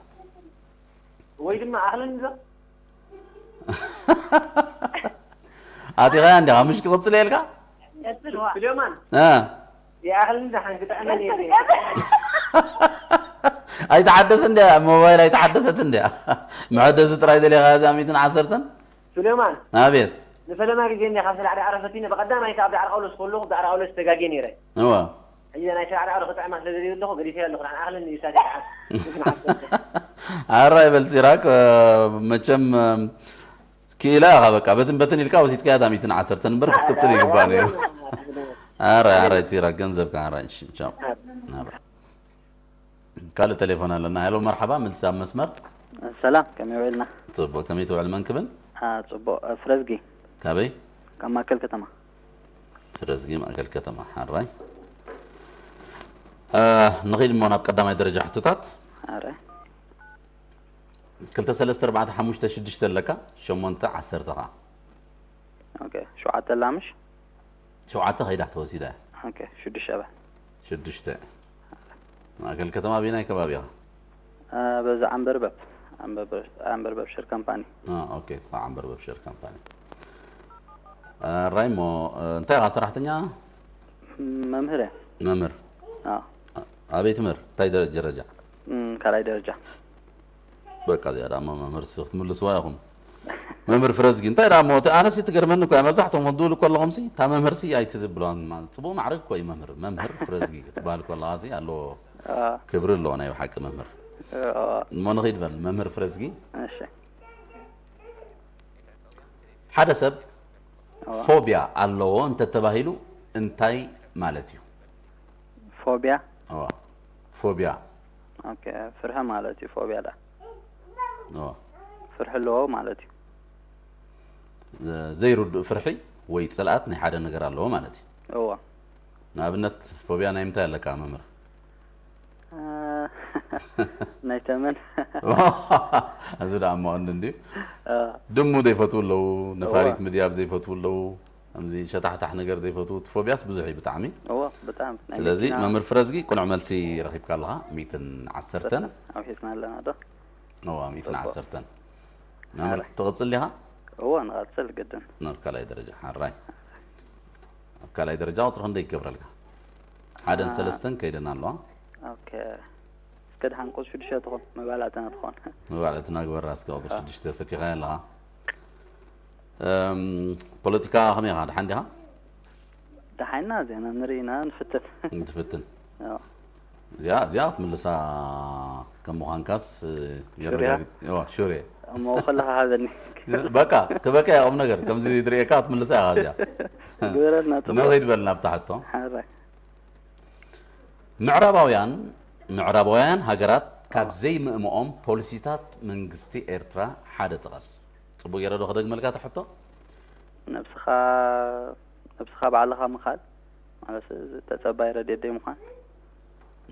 ወይ ድማ ኣኽለኒ ዶ? ኣቲኻያ እንዲኻ፣ ምሽ ክቕጽል እየ ኢልካ? ቀጽል ዋ። ስሌማን። እ። ይኣኽልን ደሓን ክጥዕመን እየ። ኣይተሓደሰ እንድያ፣ ሞባይል ኣይተሓደሰት እንድያ። መሐደሲ ጥራይ ደሊኻ እዛ ሚእትን ዓሰርተን? ሱሌማን። ኣቤት። ንፈለማ ግዜ እንድያ ካብ ሰላዕ ዳዕሮ ፈቲነ፣ ብቐዳማይ ከኣ ኣብ ዳዕሮ ቃውሎስ ከለኹ፣ ዳዕሮ ቃውሎስ ተጋግየ ነይረ። እወ። ሕጂ ናይ ሰላዕ ዳዕሮ ክጥዕማ ስለ ደልየ ኣለኹ፣ ገዲፈያ ኣለኹ፣ ንዓን ኣኽልን እዩ ሳት ይትዓስ። ኣራይ በል ሲራክ፣ መቸም፣ ክኢላ ኢኻ በቃ፣ በትን በትን ኢልካ ወሲድካያ እታ ሚእትን ዓሰርተን እምበር ክትቅጽል ይግባእ ነይሩ። ኣራይ፣ ኣራይ፣ ሲራክ ገንዘብካ፣ ኣራይ፣ እሺ፣ ቻው። ኣራይ። ካልእ ቴሌፎን ኣለና። ሄሎ፣ መርሓባ፣ ምልሲ ኣብ መስመር። ሰላም፣ ከመይ ውዒልና? ጽቡቕ፣ ከመይ ትውዕል? መን ክብል? አ፣ ጽቡቕ፣ ፍረዝጊ። ካበይ? ካብ ማእከል ከተማ። ፍረዝጊ፣ ማእከል ከተማ። ኣራይ። አ፣ ንኺድ እሞ ናብ ቀዳማይ ደረጃ ሕቶታት። ኣራይ። ክልተ፣ ሰለስተ፣ ኣርባዕተ፣ ሓሙሽተ፣ ሽዱሽተ ኣለካ፣ ሸሞንተ፣ ዓሰርተ ኸኣ። ኦኬ፣ ሸውዓተ ኣላ ምሽ? ሸውዓተ ከይዳ ተወሲዳ እያ። ኦኬ፣ ሽዱሽተ በል። ሽዱሽተ። ማእከል ከተማ ኣበየናይ ከባቢ ኢኻ? አ፣ በዛ ዓንበርበብ፣ ዓንበርበብ፣ ዓንበርበብ ሸር ካምፓኒ። አ፣ ኦኬ፣ ጥቓ ዓንበርበብ ሸር ካምፓኒ። ኣራይ እሞ፣ እ፣ እንታይ ኢኻ ሰራሕተኛ? መምህር እየ። መምህር? አ። ኣበይ ትምህር? እንታይ ደረ-፣ ደረጃ? እም፣ ካልኣይ ደረጃ። በቃ እዚኣ ደኣ እሞ መምህር ሲ ክትምልስዋ ኢኹም። መምህር ፍረዝጊ፣ እንታይ ደኣ እሞ፣ እቲ ኣነሲ ትገርመኒ እኮ እያ። መብዛሕትኦም ክድውሉ ከለኹም ሲ፣ እታ መምህር ሲ ኣይትብልዋን ማለት፣ ጽቡቕ ማዕረግ እኮ እዩ መምህር። መምህር ፍረዝጊ ክትበሃል ከለኻ ሲ ኣለዎ፣ አ። ክብሪ ኣለዎ ናይ ብሓቂ መምህር። አ። እሞ ንኺድ በል፣ መምህር ፍረዝጊ። እሺ። ሓደ ሰብ እዋ። ፎብያ ኣለዎ እንተተባሂሉ እንታይ ማለት እዩ? ፎብያ? እዋ። ፎብያ። ኦኬ፣ ፍርሒ ማለት እዩ ፎቢያ ዳ? እዎ። ፍርሒ ኣለዎ ማለት እዩ። ዘ- ዘይርዱእ ፍርሒ ወይ ጽልኣት ናይ ሓደ ነገር ኣለዎ ማለት እዩ። እዎ። ንኣብነት ፎቢያ ናይ ምንታይ ኣለካ መምህር? እ፣ ናይ ተመን። እዚ ደኣ እሞ እንዲ እንድዩ። እ፣ ድሙ ዘይፈትዉ ኣለዉ፣ ነፋሪት እዋ። ምድያብ ዘይፈትዉ ኣለዉ፣ ከምዚ ሸታሕታሕ ነገር ዘይፈትዉ፣ እቲ ፎቢያስ ብዙሕ እዩ ብጣዕሚ። እዎ፣ ብጣዕሚ ናይ ስለዚ መኪና። መምህር ፍረዝጊ ቅኑዕ መልሲ ረኺብካ ኣለኻ። ሚእትን ዓሰርተን። ኣውሒስና ኣለና ዶ? እዋ፣ ሚእትን ዓሰርተን። ጽቡቅ። መምህር ሓራይ። ትቕጽል ዲኻ? እዎ፣ ንቐጽል ግድን። ናብ ካልኣይ ደረጃ ሓራይ። ኣብ ካልኣይ ደረጃ ቁጽሪ ክንደይ ይገብረልካ? ሓደን አ- ሰለስተን ከይደን ኣለዋ። ኦኬ። እስከ ድሓን ቁጽሪ ሽዱሽተ ትኾን፣ መባልዕትና ትኾን። መባልዕትና ግበራ እስከ ቁጽሪ ሽዱሽተ ፈቲኻ ኣለኻ። እም፣ ፖለቲካ ከመይ ኢኻ? ደሓን ዲኻ? ደሓና ዜና ንርኢና ንፍትን። ንትፍትን። ያው፣ እዚኣ እዚኣ ክትምልሳ ከም ምዃንካስ ሹር ኢኻ? የረጋግጽ። እዋ፣ ሹር እየ። እሞ ከለኻ ሃበኒ። በቃ ክበቃ እያ ቁም ነገር። ከምዚ ድርእየካ ክትምልሳ ኢኻ እዚኣ። ግበረልና፣ ጽቡቅ። ንኺድ በል ናብታ ሕቶ። ሓራይ። ምዕራባውያን ምዕራባውያን ሃገራት ካብ ዘይምእምኦም ፖሊሲታት መንግስቲ ኤርትራ ሓደ ጥቀስ። ጽቡቅ ገይረ ዶ ክደግመልካ እታ ሕቶ? ነብስኻ ነብስኻ ባዕልኻ ምኻድ ማለት ተጸባይ ረድኤት ደይ ምዃን።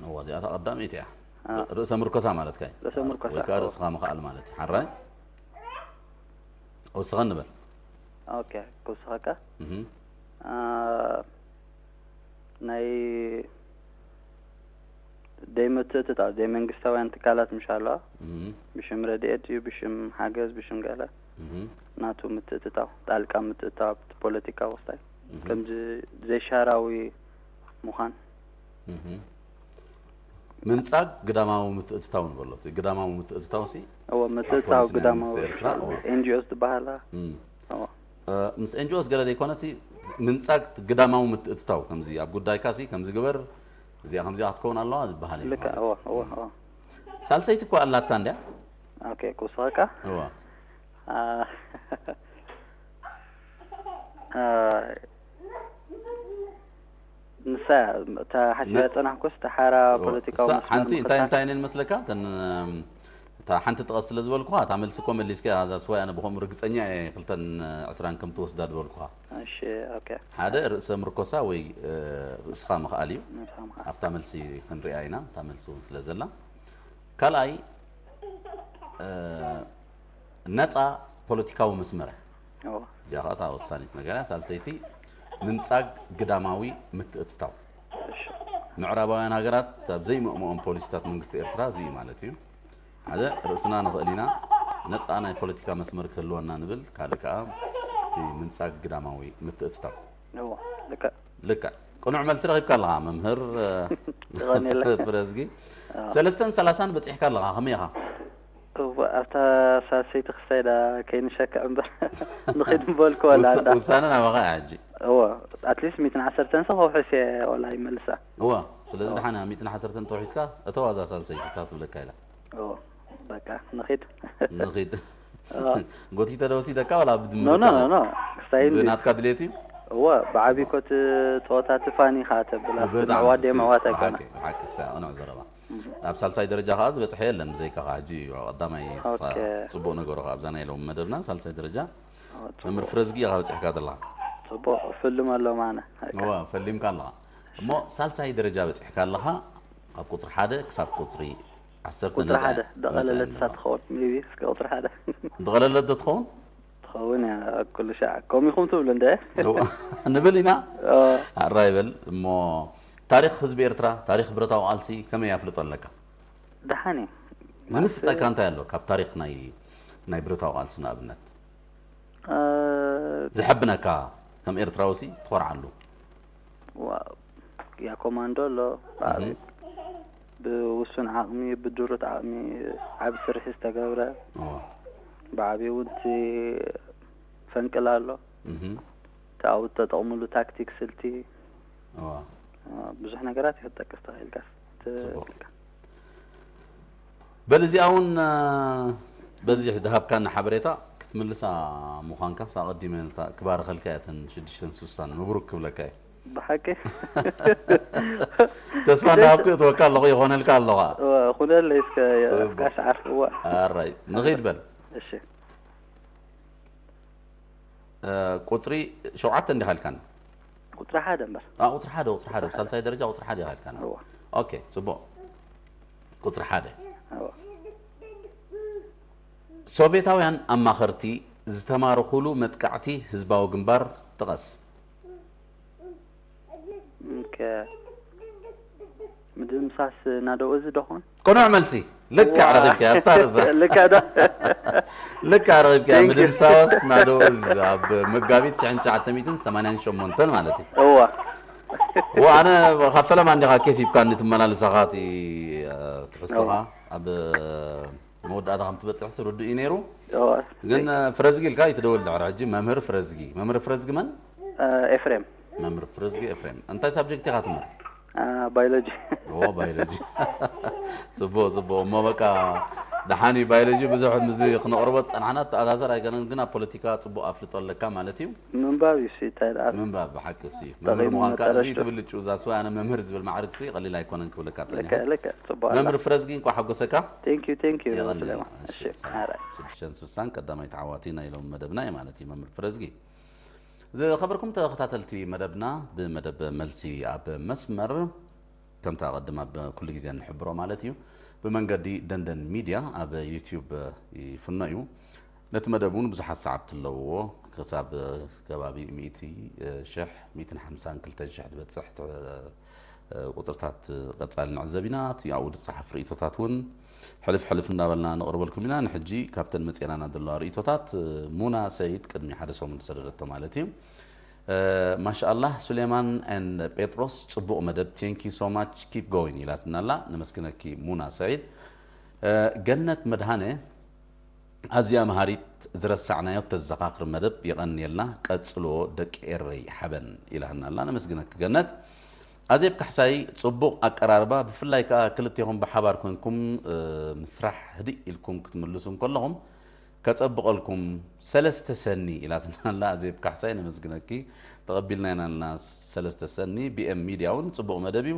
እዋ፣ እዚኣታ ቀዳመይቲ እያ። አ። ርእሰ ምርኮሳ ማለት ካይ? ርእሰ ምርኮሳ፣ ወይ ከዓ እዎ። ርእስኻ ምኽኣል ማለት እዩ። ሓራይ? ወስኸ ንበል። ኦኬ፣ ክውስኸካ። እህ። አ፣ ናይ ደይ ምትእትታው፣ ደይ መንግስታውያን ትካላት ምሽ ኣለዋ። እህ። ብሽም ረድኤት እዩ፣ ብሽም ሓገዝ፣ ብሽም ገለ። እህ። ናቱ ምትእትታው፣ ጣልቃ ምትእትታው ኣብቲ ፖለቲካ ወሳኝ። እህ። ከምዚ ዘይሻራዊ ምዃን። እህ። ምንጻግ ግዳማዊ ምትእትታው ንበሎ። እቲ ግዳማዊ ምትእትታው ሲ እዎ፣ ኣብ ምትእትታው ፖሊሲ ናይ ግዳማዊ መንግስቲ ኤርትራ፣ እዎ። ኤን ጂ ኦስ ዝበሃላ። እም። እዎ። እ፣ ምስ ኤን ጂ ኦስ ገለ ዘይኮነ፣ እቲ ምንጻግ ግዳማዊ ምትእትታው፣ ከምዚ ኣብ ጉዳይካ ሲ ከምዚ ግበር፣ እዚኣ ከምዚኣ ክትከውን ኣለዋ ዝበሃል እዩ ልክዕ፣ ማለት እዎ፣ እዩ። እዎ፣ እዎ። ሳልሰይቲ እኳ ኣላታ እንድያ? ኦኬ፣ ክውስኸካ? እዋ። አ፣ አ፣ ንሳ፣ እታ ሓሲበያ ነ- ጸናሕኩስ፣ እታ ሓራ እዋ። ፖለቲካዊ እሳ መስመር ሓንቲ እንታይ ምኽታል። እንታይ ነን መስለካ? እተን፣ እም፣ እታ ሓንቲ ጥቀስ ስለ ዝበልኩኻ፣ እታ መልሲ እኮ መሊስካ፣ እዛ ስዋይ ኣነ ብኸምኡ ርግጸኛ እየ፣ ክልተን ዕስራን ከም ትወስዳ ዝበልኩኻ። እሺ፣ ኦኬ። ሓደ ርእሰ ምርኮሳ ወይ፣ እ፣ ርእስኻ ምኽኣል እዩ። ርእስኻ ምኽኣል። ኣብታ መልሲ ክንሪኣ ኢና፣ እታ መልሲ እውን ስለ ዘላ። ካልኣይ፣ እ፣ ነጻ ፖለቲካዊ መስመር። እዎ። እዚኣ ኸኣ እታ ወሳኒት ነገር እያ። ሳልሰይቲ፣ ምንጻግ ግዳማዊ ምትእትታው። እሺ። ምዕራባውያን ሃገራት ኣብ ዘይምእምኦም ፖሊሲታት መንግስቲ ኤርትራ እዚ እዩ ማለት እዩ። ሓደ፣ ርእስና ንኽእል ኢና፣ ነጻ ናይ ፖለቲካ መስመር ክህልወና ንብል፣ ካልእ ከኣ እቲ ምንጻግ ግዳማዊ ምትእትታው። እዎ፣ ልክዕ። ልክዕ። ቅኑዕ መልሲ ረኺብካ ኣለኻ መምህር የቐንየለይ። ፍረዝጊ። ኣዎ። ሰለስተን ሰላሳን በጺሕካ ኣለኻ፣ ከመይ ኢኻ? እዎ፣ ኣብታ ሳልሰይቲ ክሳይ ዳ ከይንሸክዕ እምበር ንኺድ ምበልኩ ወላ ውሳ- እንዳ። ውሳነ ናባኻ እያ ሕጂ። እዎ፣ ኣትሊስት ሚእትን ዓሰርተን ሰ ከውሕስ እየ ወላ ይመልሳ። እዋ፣ ስለዚ ደሓን እያ፣ ሚእትን ዓሰርተን ተውሒስካ፣ እተዋ እዛ ሳልሰይቲ እታ ትብለካ ኢላ። እዎ፣ በቃ ንኺድ። ንኺድ። እዎ። ጎቲተ ዶ ወሲደካ ዋላ ብድምር ኖ፣ ኖ፣ ኖ፣ ተባሂሉ? ኖ። ክሳይ እንዲ። ብናትካ ድሌት እዩ? እዎ፣ ብዓቢ ኮት ጸወታ ትፋኒ ኢኻ ተብል፣ ኣብቲ ብጣዕሚ ምዕዋት ደይ እሱ ምዕዋት ኣይኮነ። ብሓቂ፣ ብሓቂ እሳ ቅኑዕ ዘረባ። ኣብ ሳልሳይ ደረጃ ከኣ ዝበጽሐ የለን፣ ብዘይካ ከኣ ሕጂ ቀዳማይ ኦኬ። ጽቡቕ ነገሩ ከኣ ኣብዛ ናይ ሎሚ መደብና ሳልሳይ ደረጃ ኦ፣ ጽቡቕ። መምህር ፍረዝጊ ኢኻ በጺሕካ ዘለኻ። ጽቡቕ፣ እፍልም ኣሎ ማነ። በቃ። እዋ፣ ፈሊምካ ኣለኻ። እሞ ሳልሳይ ደረጃ በጺሕካ ኣለኻ፣ ካብ ቁጽሪ ሓደ ክሳብ ቁጽሪ ዓሰርተ ቁጽሪ ነጻ ሓደ ነጻ ደቐለለት ኣለኻ። እሳ ትኸውን፣ maybe እስከ ቁጽሪ ሓደ። ደቐለለት ዶ ትኸውን? ትኸውን እያ፣ ኩሉ ሻዕ። ከምኡ ኢኹም ትብሉ እንደ? እዋ፣ ንብል ኢና። ኦ። ኣራይ በል፣ እሞ ታሪኽ ህዝቢ ኤርትራ፣ ታሪኽ ብረታዊ ቃልሲ ከመይ ኣፍልጦ ኣለካ? ደሓን እዩ። ዝምስጠካ እንታይ ኣሎ ካብ ታሪኽ ናይ፣ ናይ ብረታዊ ቃልሲ ንኣብነት? እ፣ ዘሐብነካ ከም ኤርትራዊ ሲ ትኾርዓሉ? ዋ፣ ያ ኮማንዶ ኣሎ፣ ብዓቢ-፣ እህ። ብውሱን ዓቕሚ፣ ብድሩት ዓቕሚ ዓቢ ስርሒ ዝተገብረ፣ እዋ። ብዓቢ እውን እቲ ፈንቅል ኣሎ። እህ። እቲ ኣብኡ እተጠቕምሉ ታክቲክ፣ ስልቲ፣ እዋ። እ፣ ብዙሕ ነገራት እዩ ክትጠቅስ ተኽኢልካስ። ጽቡቕ። ትኽእልካ። በል እዚኣ እውን፣ እ፣ በዚ ዝሃብካና ሓበሬታ ክትምልሳ ምዃንካስ ኣቐዲመ ክባርኸልካ እየ፣ እተን ሽዱሽተን ስሳን ምብሩክ ክብለካ እየ። ብሓቂ ተስፋ እንዳሃብኩ እትወካ ኣለኹ፣ ይኾነልካ ኣለኻ። ኩነለይ እስከ ጽቡቅ። ጋሽ ዓርፍ እዋ ኣራይ ንኺድ በል። እሺ እ፣ ቁፅሪ ሸውዓተ እንዲኻ ኢልካና? ቁፅሪ ሓደ እምበር አ፣ ቁፅሪ ሓደ፣ ቁፅሪ ሓደ፣ ሳልሳይ ደረጃ ቁፅሪ ሓደ ኢኻ ኢልካና። እዋ ኦኬ፣ ጽቡቅ። ቁፅሪ ሓደ። እዋ ሶቬታውያን ኣማኸርቲ ዝተማረኹሉ መጥቃዕቲ ህዝባዊ ግንባር ጥቐስ። ኦኬ ምድምሳስ ናደው እዚ ዶኾን ቅኑዕ መልሲ። ልክዕ ረኺብካያ ኣብታ ርእሳ። ልክዕ ዶ ልክዕ ረኺብካያ። Thank you. ምድምሳስ ናደው እዝ ኣብ መጋቢት ሽሕን ትሽዓተ ሚእትን ሰማንያን ሸሞንተን ማለት እዩ። እዋ ወ ኣነ ካብ ፈለማ እንዲኻ ኬፍ ሂብካኒ ትመላለሳኻ እቲ፣ እ፣ ትሕዝቶኻ እዋ ኣብ መወዳእታ ከም ትበጽሕሲ ርዱእ እዩ ነይሩ። እዋ ግን፣ እ፣ ፍረዝጊ ኢልካ ኣይትደውል ድሕሪ ሕጂ። መምህር ፍረዝጊ፣ መምህር ፍረዝጊ መን? እ፣ ኤፍሬም መምህር ፍረዝጊ ኤፍሬም። እንታይ ሳብጀክት ኢኻ ትምህር? እ፣ ባዮሎጂ ኦ፣ ባዮሎጂ። ጽቡቅ፣ ጽቡቅ። እሞ በቃ ደሓን እዩ፣ ባዮሎጂ ብዙሕ ምዚ ክነቕርቦ ዝጸናሕና ተኣዛዘር ኣይኮነን፣ ግን ኣብ ፖለቲካ ጽቡቅ ኣፍልጦ ኣለካ ማለት እዩ። ምንባብ እዩ ሲ እንታይ ደኣ ምንባብ ብሓቂ ሲ ጠቒሙ መምህር ምዃንካ እዚ መጠረሽቱ ትብልጩ ዛስዋ ኣነ መምህር ዝብል ማዕርግ ሲ ቀሊል ኣይኮነን ክብለካ ጸኒሐ። ልክዕ ልክዕ ጽቡቅ ኣላ መምህር ፍረዝጊ እንኳ ሓጎሰካ። ቴንክ ዩ ቴንክ ዩ የቐንየልና። ስለማ እሺ፣ እሺ ሰላም። ኣራይ ሽዱሽተን ስሳን ቀዳማይ ተዓዋቲ ናይ ሎም መደብና እዩ ማለት እዩ መምህር ፍረዝጊ። ዝኸበርኩም ተኸታተልቲ መደብና፣ ብመደብ መልሲ ኣብ መስመር ከምታ ቀድም ኣብ ኩሉ ግዜ እንሕብሮ ማለት እዩ፣ ብመንገዲ ደንደን ሚድያ ኣብ ዩትዩብ ይፍኖ እዩ። ነቲ መደብ እውን ብዙሓት ሰዓብቲ ኣለውዎ። ክሳብ ከባቢ ሚእቲ ሽሕ፣ ሚእትን ሓምሳን ክልተን ሽሕ ዝበጽሕ ተ-፣ ቁጽርታት ቀጻሊ ንዕዘብ ኢና። እቲ ኣብኡ ዝጸሓፍ ርእይቶታት እውን ሕልፍ ሕልፍ እንዳበልና ነቕርበልኩም ኢና። ንሕጂ ካብተን መጺኤናና ዘለዋ ርእይቶታት፣ ሙና ሰይድ ቅድሚ ሓደ ሰሙን ዝሰደደቶ ማለት እዩ። ማሻኣላህ ሱሌማን and ጴጥሮስ ጽቡቕ መደብ፣ thank you so much, keep going ኢላትና ኣላ። ነመስግነኪ ሙና ሰዒድ። ገነት መድሃነ ኣዝያ መሃሪት ዝረሳዕናዮ ተዘኻኽር መደብ የቐንየልና፣ ቀጽልዎ ደቂ ኤረይ ሓበን ኢላትና ኣላ። ነመስግነኪ ገነት። ኣዜብ ካሕሳይ ጽቡቕ ኣቀራርባ፣ ብፍላይ ከኣ ክልቴኹም ብሓባር ኮንኩም፣ እ፣ ምስራሕ ህድእ ኢልኩም ክትምልሱ እንከለኹም ከጸብቐልኩም ሰለስተ ሰኒ ኢላትና ኣላ። ኣዜብ ካሕሳይ ነመስግነኪ፣ ተቐቢልና ኢና ኣልና ሰለስተ ሰኒ። ቢ ኤም ሚድያ እውን ጽቡቕ መደብ እዩ፣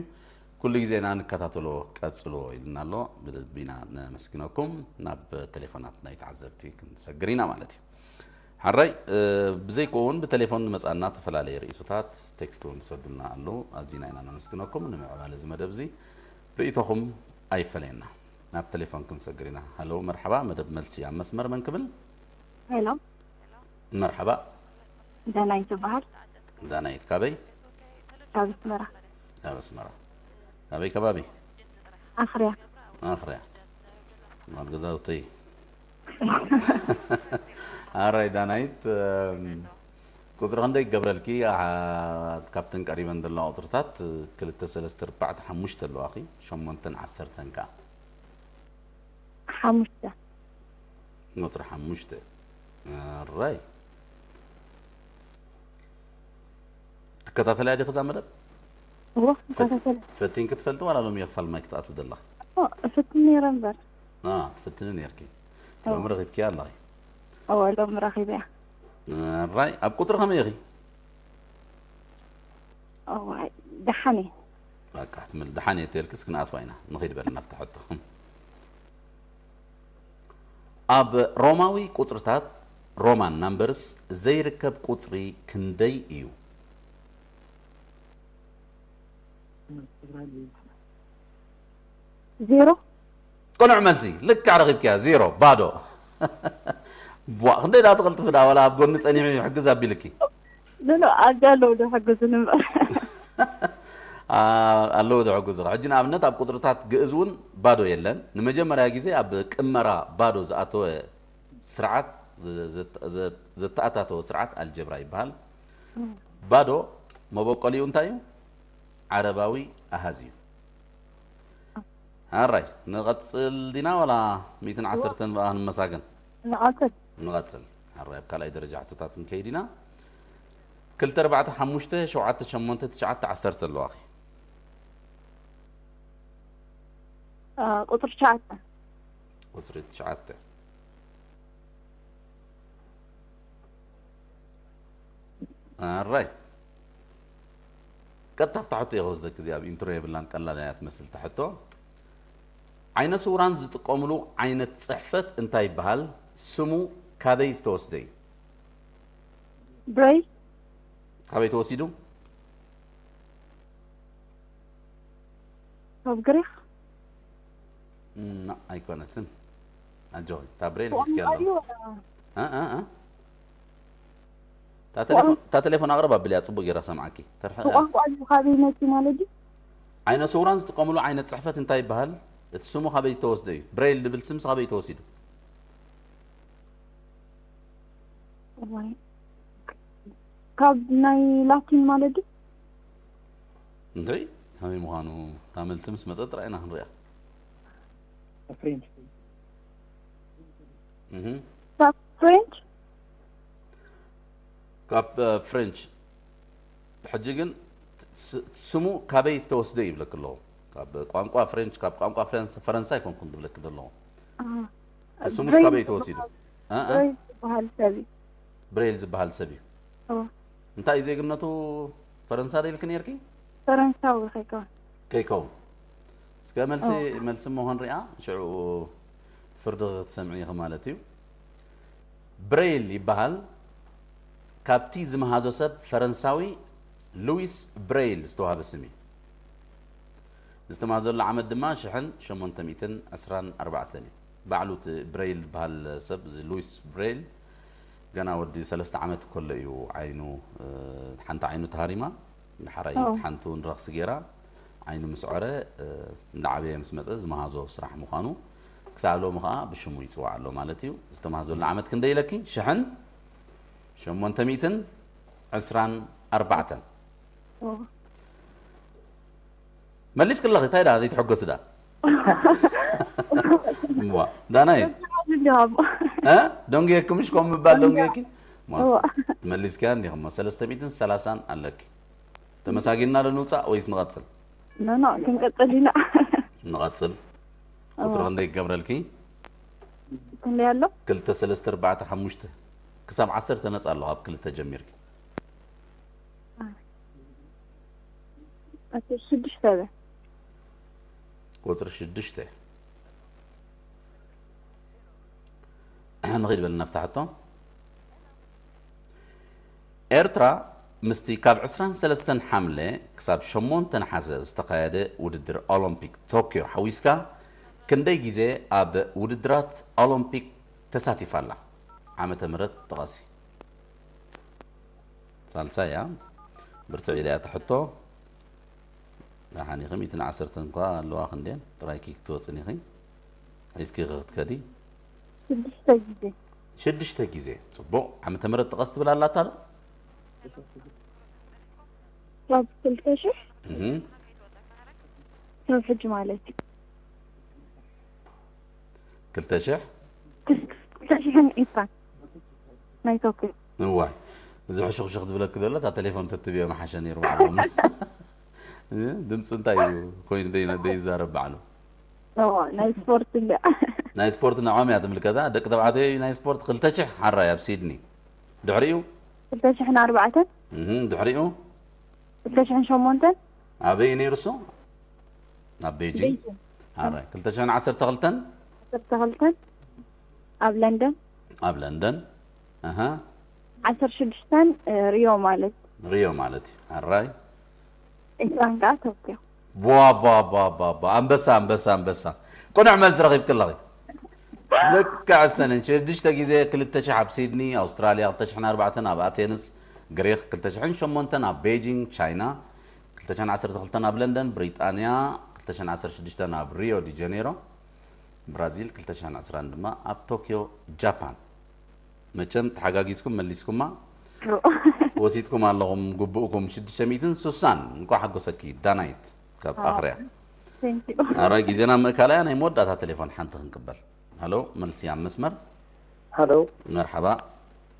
ኩሉ ግዜ ኢና ንከታተሎ፣ ቀጽልዎ ኢልና ኣሎ። ብልቢ ኢና ነመስግነኩም። ናብ ቴሌፎናት ናይ ተዓዘብቲ ክንሰግር ኢና ማለት እዩ። ሓራይ፣ እ፣ ብዘይኮ እውን ብቴሌፎን ንመጻና ተፈላለየ ርእይቶታት፣ ቴክስት እውን ዝሰዱልና ኣለዉ። ኣዚና ኢና ነመስግነኩም። ንምዕባለ እዚ መደብ እዚ ርእይቶኹም ኣይፈለየና። ናብ ቴሌፎን ክንሰግር ኢና። ሃሎ፣ መርሓባ፣ መደብ መልሲ ኣብ መስመር መን ክብል? ሄሎ፣ መርሓባ። ዳናይት ይበሃል። ዳናይት ካበይ? ካብ ኣስመራ። ካብ ኣስመራ። ኣበይ ከባቢ? ኣኽርያ። ኣኽርያ። ማል ገዛውተይ። ኣራይ ዳናይት፣ እም፣ ቁጽሪ ክንደይ ክገብረልኪ? ኣሓ፣ ካብተን ቀሪበን ዘለዋ ቁጽርታት፣ ክልተ፣ ሰለስተ፣ ኣርባዕተ፣ ሓሙሽተ ኣለዋኺ፣ ሸሞንተን ዓሰርተን ከኣ። ሓሙሽተ። ቁጽሪ ሓሙሽተ። ኣራይ። ትከታተልያ ዲኺ እዛ መደብ? እዎ፣ እከታተል። ፈቲንኪ ትፈልጢ ዋላ ሎሚ እየ ክፋል ማይ ክትኣትዊ ዘለኺ? ኦ፣ እፍትን ነይረ እምበር። አ፣ ትፍትኒ ነይርኪ። ሎሚ ረኺብኪያ ኣለኺ። እዎ፣ ሎሚ ረኺበያ። ኣራይ፣ ኣብ ቁጽሪ ከመይ ኢኺ? እዋይ፣ ደሓን እየ። በቃ፣ ትምል-፣ ደሓን እየ ተልክስ ክንኣትዋ ኢና። ንኺድ በል ናብቲ ሕቶ። ኣብ ሮማዊ ቁጽርታት፣ ሮማን ናምበርስ፣ ዘይርከብ ቁጽሪ ክንደይ እዩ? ዜሮ። ቅኑዕ መልሲ፣ ልክዕ ረኺብኪያ፣ ዜሮ፣ ባዶ። ቧ፣ ክንደይ ደኣ ትቕልጥፊ ደኣ፣ ዋላ ኣብ ጎኒ ጸኒሑ ይሕግዝ ኣቢልኪ። ኖ፣ ኖ፣ ኣብዚ ኣለዉ ዶ ሕግዙኒ እምበር። ኣ-፣ ኣለዉ ዝሕግዙ። ሕጂ ንኣብነት ኣብ ቁጽርታት ግእዝ እውን ባዶ የለን። ንመጀመርያ ግዜ ኣብ ቅመራ ባዶ ዝኣተወ ስርዓት፣ ዘ-፣ ዘ-፣ ዘ-፣ ዘተኣታተወ ስርዓት ኣልጀብራ ይበሃል። ባዶ መበቆሊኡ እንታይ እዩ? ዓረባዊ ኣሃዝ እዩ። ኣራይ፣ ንቐጽል ዲና ዋላ ሚእትን ዓሰርተን ብኣ ንመሳገን? ንቐጽል። ንቐጽል። ኣራይ፣ ኣብ ካልኣይ ደረጃ ሕቶታት ንከይድ ኢና። ክልተ፣ ኣርባዕተ፣ ሓሙሽተ፣ ሸውዓተ፣ ሸሞንተ፣ ትሽዓተ፣ ዓሰርተ ኣለዋኺ። አ፣ ቁጽሪ ትሽዓተ። ቁጽሪ ትሽዓተ። ኣራይ። ቀጥታ ኣብታ ሕቶ እየ ክወስደክ። እዚኣ ኣብ ኢንትሮ የብላን፣ ቀላል እያ ትመስል እታ ሕቶ። ዓይነ ስውራን ዝጥቀምሉ ዓይነት ጽሕፈት እንታይ ይበሃል? ስሙ ካበይ ዝተወስደ እዩ? ብሬል ካበይ ተወሲዱ? ካብ ግሪክ እም፣ ኣይኮነትን። ኣጆኺ፣ እታ ብሬል ሒዝኪ ኣሎ። እዩ እ፣ እ፣ እ። እታ ቴሌፎን፣ እታ ቴሌፎን ኣቕርብ ኣብልያ፣ ጽቡቕ ገይራ ሰምዓኪ። ተርሐ እያ። ብቋንቋ እዩ ካበይ መፂ ማለት እዩ። ዓይነ ስውራን ዝጥቀምሉ ዓይነት ጽሕፈት እንታይ ይበሃል? እቲ ስሙ ካበይ ዝተወስደ እዩ? ብሬል ዝብል ስምስ ካበይ ተወሲዱ? እዋይ። ካብ ናይ ላቲን ማለት እዩ። እንታይ ከመይ ምዃኑ እታ መልሲ ምስ መጸት ጥራይ ኢና ክንሪኣ። ፍሬንች እህ ካብ ፍሬንች ካብ እ፣ ፍሬንች። ሕጂ ግን ስ- ስሙ ካበይ ዝተወስደ ይብለክ ኣለኹ። ካብ ቋንቋ ፍሬንች፣ ካብ ቋንቋ ፈረንስ- ፈረንሳ ኣይኮንኩን ዝብለክ ዘለኹ። ኣሃ። እቲ ስሙስ ብሬል ካበይ ተወሲዱ? እ፣ እ? ብሬል ዝበሃል ሰብ እዩ። ብሬል ዝበሃል ሰብ እዩ። እወ። እንታይ እዩ ዜግነቱ? ፈረንሳ ዶ ኢልክ ነርኪ? ፈረንሳዊ ከይከውን ከይከውን። እስከ መልሲ እወ። መልሲ እሞ ክንሪኣ፣ ሽዑ ፍርዲ ክትሰምዒ ኢኺ ማለት እዩ። ብሬል ይበሃል። ካብቲ ዝመሃዞ ሰብ ፈረንሳዊ ሉዊስ ብሬል ዝተዋህበ ስም እዩ። ዝተማህዘሉ ዓመት ድማ ሽሕን ሸሞንተ ሚእትን ዕስራን ኣርባዕተን እዩ። ባዕሉ እቲ ብሬል ዝበሃል ሰብ፣ እዚ ሉዊስ ብሬል፣ ገና ወዲ ሰለስተ ዓመት ከሎ እዩ ዓይኑ፣ እ፣ ሓንቲ ዓይኑ ተሃሪማ፣ ዳሕራይ ኦ። ሓንቲ እውን ረኽሲ ገይራ ዓይኑ ምስ ዖረ፣ እ፣ እንዳዓበየ ምስ መጸ ዝመሃዞ ስራሕ ምዃኑ ክሳብ ሎሚ ኸዓ ብሽሙ ይጽዋዕ ኣሎ ማለት እዩ። ዝተማህዘሉ ዓመት ክንደይ ኢለኪ? ሽሕን ሸሞንተ ሚእትን ዕስራን ኣርባዕተን። ኦ። መሊስክለኺ፣ እንታይ ደኣ ዘይትሕጎሲ ደኣ? እዋ፣ ዳናይት እንዲያውም እ? ደንጉየኪ፣ ምሽ ከም ምባል ደንጉየኪ? ማ- እዋ። መሊስኪያ እንዲኹም ሰለስተ ሚእትን ሰላሳን ኣለኪ። ተመሳጊንና ዶ ንውፃእ ወይስ ንቐፅል? ኖ ኖ ክንቀፅል ኢና። ንቐፅል። ቁፅሪ እዋ። ክንደይ ክገብረልኪ? ክንደይ ኣሎ? ክልተ፣ ሰለስተ፣ ኣርባዕተ፣ ሓሙሽተ ክሳብ ዓሰርተ ነፃ ኣለኹ። ኣብ ክልተ ጀሚርኪ። እቲ ሽዱሽተ በ ቁፅሪ ሽዱሽተ። ንኸይድ በልና ናብታ ሕቶ። ኤርትራ ምስቲ ካብ ዕስራን ሰለስተን ሓምለ ክሳብ ሸሞንተ ነሓሰ ዝተኻየደ ውድድር ኦሎምፒክ ቶክዮ ሓዊስካ ክንደይ ግዜ ኣብ ውድድራት ኦሎምፒክ ተሳቲፋ ኣላ? ዓመተ ምህረት ጥቐሲ። ሳልሳይ እያ። ብርትዕ ኢላ እያ ትሕቶ። ደሓን ኢኺ፣ ሚእትን ዓሰርተን እኳ ኣለዋ ክንዴን ጥራይኪ ክትወፅን ኢኺ። ሒዝኪ ክትከዲ። ሽዱሽተ ግዜ። ሽዱሽተ ግዜ። ፅቡቕ። ዓመተ ምህረት ጥቐስ ትብል ኣላታ ዶ? ካብ ክልተ ሽሕ እህ። ካብ ሕጂ ማለት እዩ። ክልተ ሽሕ። ክልተ ሽሕን ዒስራን ናይ ቶክዮ። እዋይ፣ እዚ ሕሹኽሹኽ ዝብለኪ ዘሎ እታ ቴሌፎን ተትብዮ መሓሸ ነይሩ ባዕሎም። ድምፁ እንታይ እዩ ኮይኑ ደይ- ደይዛረብ ባዕሉ? እዎ፣ ናይ ስፖርት እንዳ ናይ ስፖርት ንዖም እያ ትምልከታ። ደቂ ተባዕትዮ ናይ ስፖርት ክልተ ሽሕ ሓራይ ኣብ ሲድኒ። ድሕሪኡ ክልተ ሽሕን ኣርባዕተን እህ፣ ድሕሪኡ ክልተ ሽሕን ሸሞንተን ኣበይ ነይሩ እሱ? ኣብ ቤጂንግ። ቤጂንግ። ሓራይ ክልተ ሽሕን ዓሰርተ ክልተን ዓሰርተ ክልተን ኣብ ለንደን ኣብ ለንደን። ኣሃ። ዓሰርተ ሽዱሽተን ሪዮ ማለት ሪዮ ማለት እዩ። ሓራይ ዒስራን ከዓ ቶክዮ። ቧ ቧ ቧ ቧ ቧ። ኣንበሳ፣ ኣንበሳ፣ ኣንበሳ። ቅኑዕ መልሲ ረኺብኪ ኣለኺ። ልክዕ ሰነን ሽዱሽተ ግዜ ክልተ ሽሕ ኣብ ሲድኒ ኣውስትራልያ፣ ክልተ ሽሕን ኣርባዕተን ኣብ ኣቴንስ ግሪክ፣ ክልተ ሽሕን ሸሞንተን ኣብ ቤጂንግ ቻይና፣ ክልተ ሽሕን ዓሰርተ ክልተን ኣብ ለንደን ብሪጣንያ፣ ክልተ ሽሕን ዓሰርተ ሽዱሽተን ኣብ ሪዮ ዲ ጀኔሮ ብራዚል፣ ክልተ ሽሕን ዕስራን ድማ ኣብ ቶክዮ ጃፓን። መቸም ተሓጋጊዝኩም መሊስኩማ። ወሲድኩም ኣለኹም ግቡእኩም ሽዱሽተ ሚእትን ስሳን። እንኳዕ ሓጎሰኪ ዳናይት ካብ ኣኽርያ። Thank you። ኣረ ግዜና ምእካል እያ። ናይ መወዳእታ ቴሌፎን ሓንቲ ክንቅበል። ሃሎ፣ መልሲ ኣብ መስመር። ሃሎ፣ መርሓባ።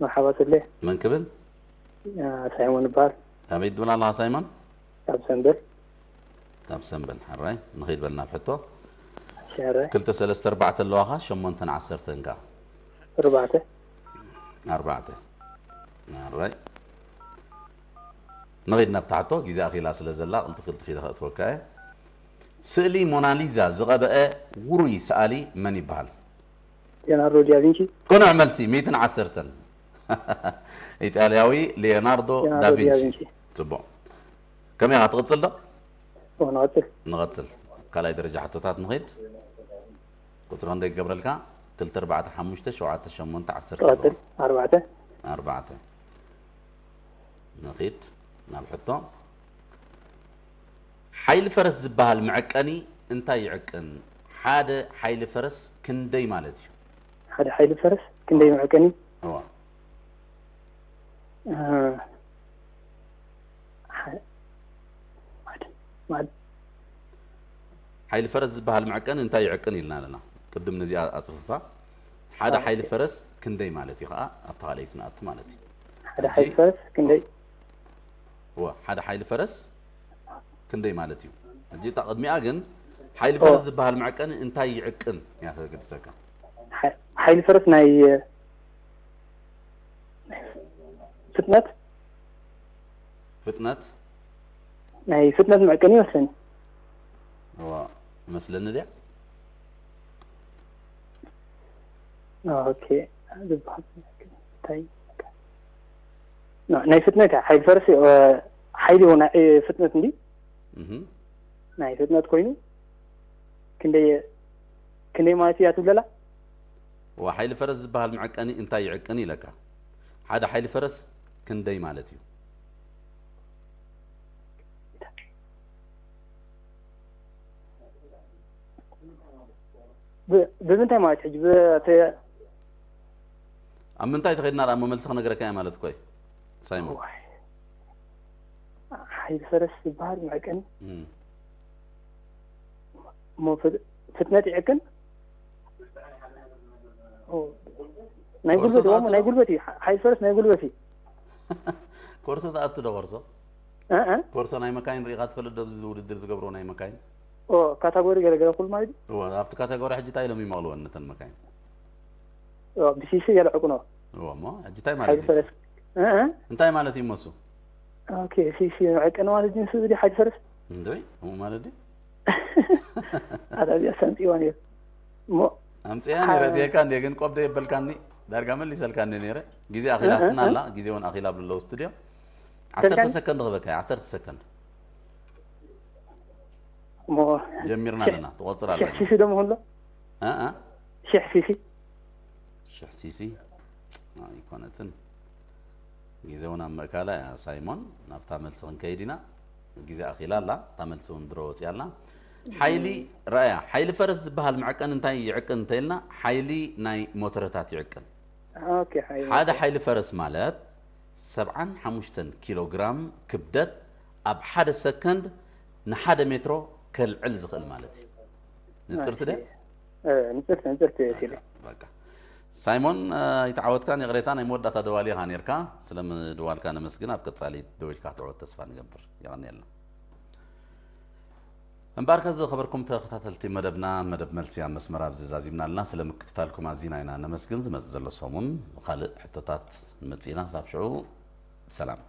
መርሓባ ስለ መን ክብል? ሳይሞን ይበሃል። ኣበይ ትብል ኣለኻ ሳይሞን? ካብ ሰንበል ካብ ሰንበል። ሓራይ ንኸይድ በልና ኣብ ሕቶ። ሸረ ክልተ ሰለስተ ኣርባዕተ ኣለዋኻ፣ ሸሞንተን ዓሰርተን ከ? ኣርባዕተ ኣርባዕተ። ኣራይ። ንኺድ ናብቲ ሕቶ፣ ግዜ ኣኺላ ስለ ዘላ ቅልጥፍ ቅልጥፍ ኢለ ከእትወካ እየ። ስእሊ ሞናሊዛ ዝቐበአ ውሩይ ሰኣሊ መን ይበሃል? ሊዮናርዶ ዳቪንቺ። ቅኑዕ መልሲ፣ ሚእትን ዓሰርተን። ኢጣልያዊ ሊዮናርዶ ሊዮናርዶ ዳቪንቺ። ዳቪንቺ። ጽቡቕ። ከመይ ኢኻ ትቕጽል ዶ? ንቐጽል። ንቐጽል። ካልኣይ ደረጃ ሕቶታት ንኺድ። ቁጽሪ ክንደይ ክገብረልካ? ክልተ ኣርባዕተ ሓሙሽተ ሸውዓተ ሸሞንተ ዓሰርተ። ትቐጽል። ኣርባዕተ። ኣርባዕተ። ንኺድ ናብ ሕቶ። ሓይሊ ፈረስ ዝበሃል መዐቀኒ እንታይ ይዕቅን? ሓደ ሓይሊ ፈረስ ክንደይ ማለት እዩ? ሓደ ሓይሊ ፈረስ ክንደይ መዐቀኒ? እዋ። እ፣ ሓ- ማድ- ማድ- ሓይሊ ፈረስ ዝበሃል መዐቀኒ እንታይ ይዕቅን ኢልና ኣለና። ቅድም ነዚኣ ኣጽፍፋ። ሓደ ሓይሊ ፈረስ ክንደይ ማለት እዩ ከዓ ኣብታ ካልኣይቲ ንኣቱ ማለት እዩ። ሓደ ሓይሊ ፈረስ ክንደይ? እዋ፣ ሓደ ሓይሊ ፈረስ ክንደይ ማለት እዩ? ሕጂ እታ ቅድሚኣ ግን ሓይሊ ፈረስ ዝበሃል መዐቀኒ እንታይ ይዕቅን እያ ተገድሰካ። ሓ- ሓይሊ ፈረስ ናይ ፍጥነት ፍጥነት ናይ ፍጥነት መዐቀኒ ይመስለኒ። እዋ፣ መስለኒ ድያ? ኦኬ ዝበሃል እንታይ ናይ ፍጥነት እያ። ሓይሊ ፈረስ ሓይሊ ናይ ፍጥነት እንዲ ናይ ፍጥነት ኮይኑ ክንደይ ክንደይ ማለት እያ ትብለላ? ዋ፣ ሓይሊ ፈረስ ዝበሃል መዐቀኒ እንታይ ይዕቅን ኢለካ? ሓደ ሓይሊ ፈረስ ክንደይ ማለት እዩ? ብምንታይ ማለት ሕጂ ኣብ ምንታይ ተኸድና ደኣ እሞ መልሲ ክነግረካ እየ ማለት እኮ እዩ ሳይሞን። ሓይሊ ፈረስ ዝበሃል መዐቀኒ እሞ ፍጥነት ይዕቅን ናይ ጉልበት ናይ ጉልበት እዩ። ሓይሊ ፈረስ ናይ ጉልበት እዩ። ኮርሶ ተኣቱ ዶ ኮርሶ? ኮርሶ ናይ መካይን ሪኢኻ ትፈልጥ ዶ? ኣብዚ ውድድር ዝገብሮ ናይ መካይን ካታጎሪ ገለገለ ኩሉ ማለት እዩ። ኣብቲ ካታጎሪ ሕጂ እንታይ ኢሎም ይመቕልወን ነተን መካይን? ብሲሲ ገለ ዕቁኖ እሞ ሕጂ እንታይ ማለት እዩ? እንታይ ማለት እዩ መሱ? ኦኬ፣ ሲሲ ዕቅን ማለት ጅንስ ዝዲ ሓይሊ ፈረስ እንድሪ እሞ ማለት ድዩ? ኣዳብያ ሰምፅዋ ነይሩ እሞ ኣምፅያ ነይረ እዚካ እንደ ግን ቆብ ደየበልካኒ ዳርጋ መሊሰልካኒ ነይረ። ግዜ ኣኺላትና ኣላ፣ ግዜ እውን ኣኺላ ብለለዉ ስቱድዮ። ዓሰርተ ሰከንድ ክበካ፣ ዓሰርተ ሰከንድ እሞ ጀሚርና ኣለና። ትቆፅር ኣላ ሽሕ ሲሲ ደሞ ህሎ እ እ ሽሕ ሲሲ ሽሕ ሲሲ ኣይኮነትን። ግዜ እውን ኣብ ምእካላ እያ ሳይሞን። ናብታ መልሲ ክንከይድ ኢና። ግዜ ኣኺላ ኣላ። እታ መልሲ እውን ድሮ ወፂኣ ኣላ። ሓይሊ ረኣያ፣ ሓይሊ ፈረስ ዝበሃል መዐቀኒ እንታይ ይዕቅን እንተኢልና፣ ሓይሊ ናይ ሞተረታት ይዕቅን። ኦኬ፣ ሓይሊ ሓደ ሓይሊ ፈረስ ማለት ሰብዓን ሓሙሽተን ኪሎ ግራም ክብደት ኣብ ሓደ ሰከንድ ንሓደ ሜትሮ ከልዕል ዝኽእል ማለት እዩ። ንፅርቲ ደ ንፅርቲ ንፅርቲ ሲለ በቃ ሳይሞን፣ ኣይተዓወትካን፣ ይቕሬታ። ናይ መወዳእታ ደዋሊ ኢኻ ነርካ። ስለምድዋልካ ነመስግን። ኣብ ቀጻሊ ደው ኢልካ ክትዕወት ተስፋ ንገብር። የቐንየልና። እምበኣርከ ዝኸበርኩም ተኸታተልቲ መደብና፣ መደብ መልሲ ኣብ መስመር ኣብዚ ዛዚምና ኣለና። ስለ ምክትታልኩም ኣዚና ኢና ነመስግን። ዝመጽእ ዘሎ ሰሙን ካልእ ሕቶታት ንመጽእ ኢና። ክሳብ ሽዑ ሰላም።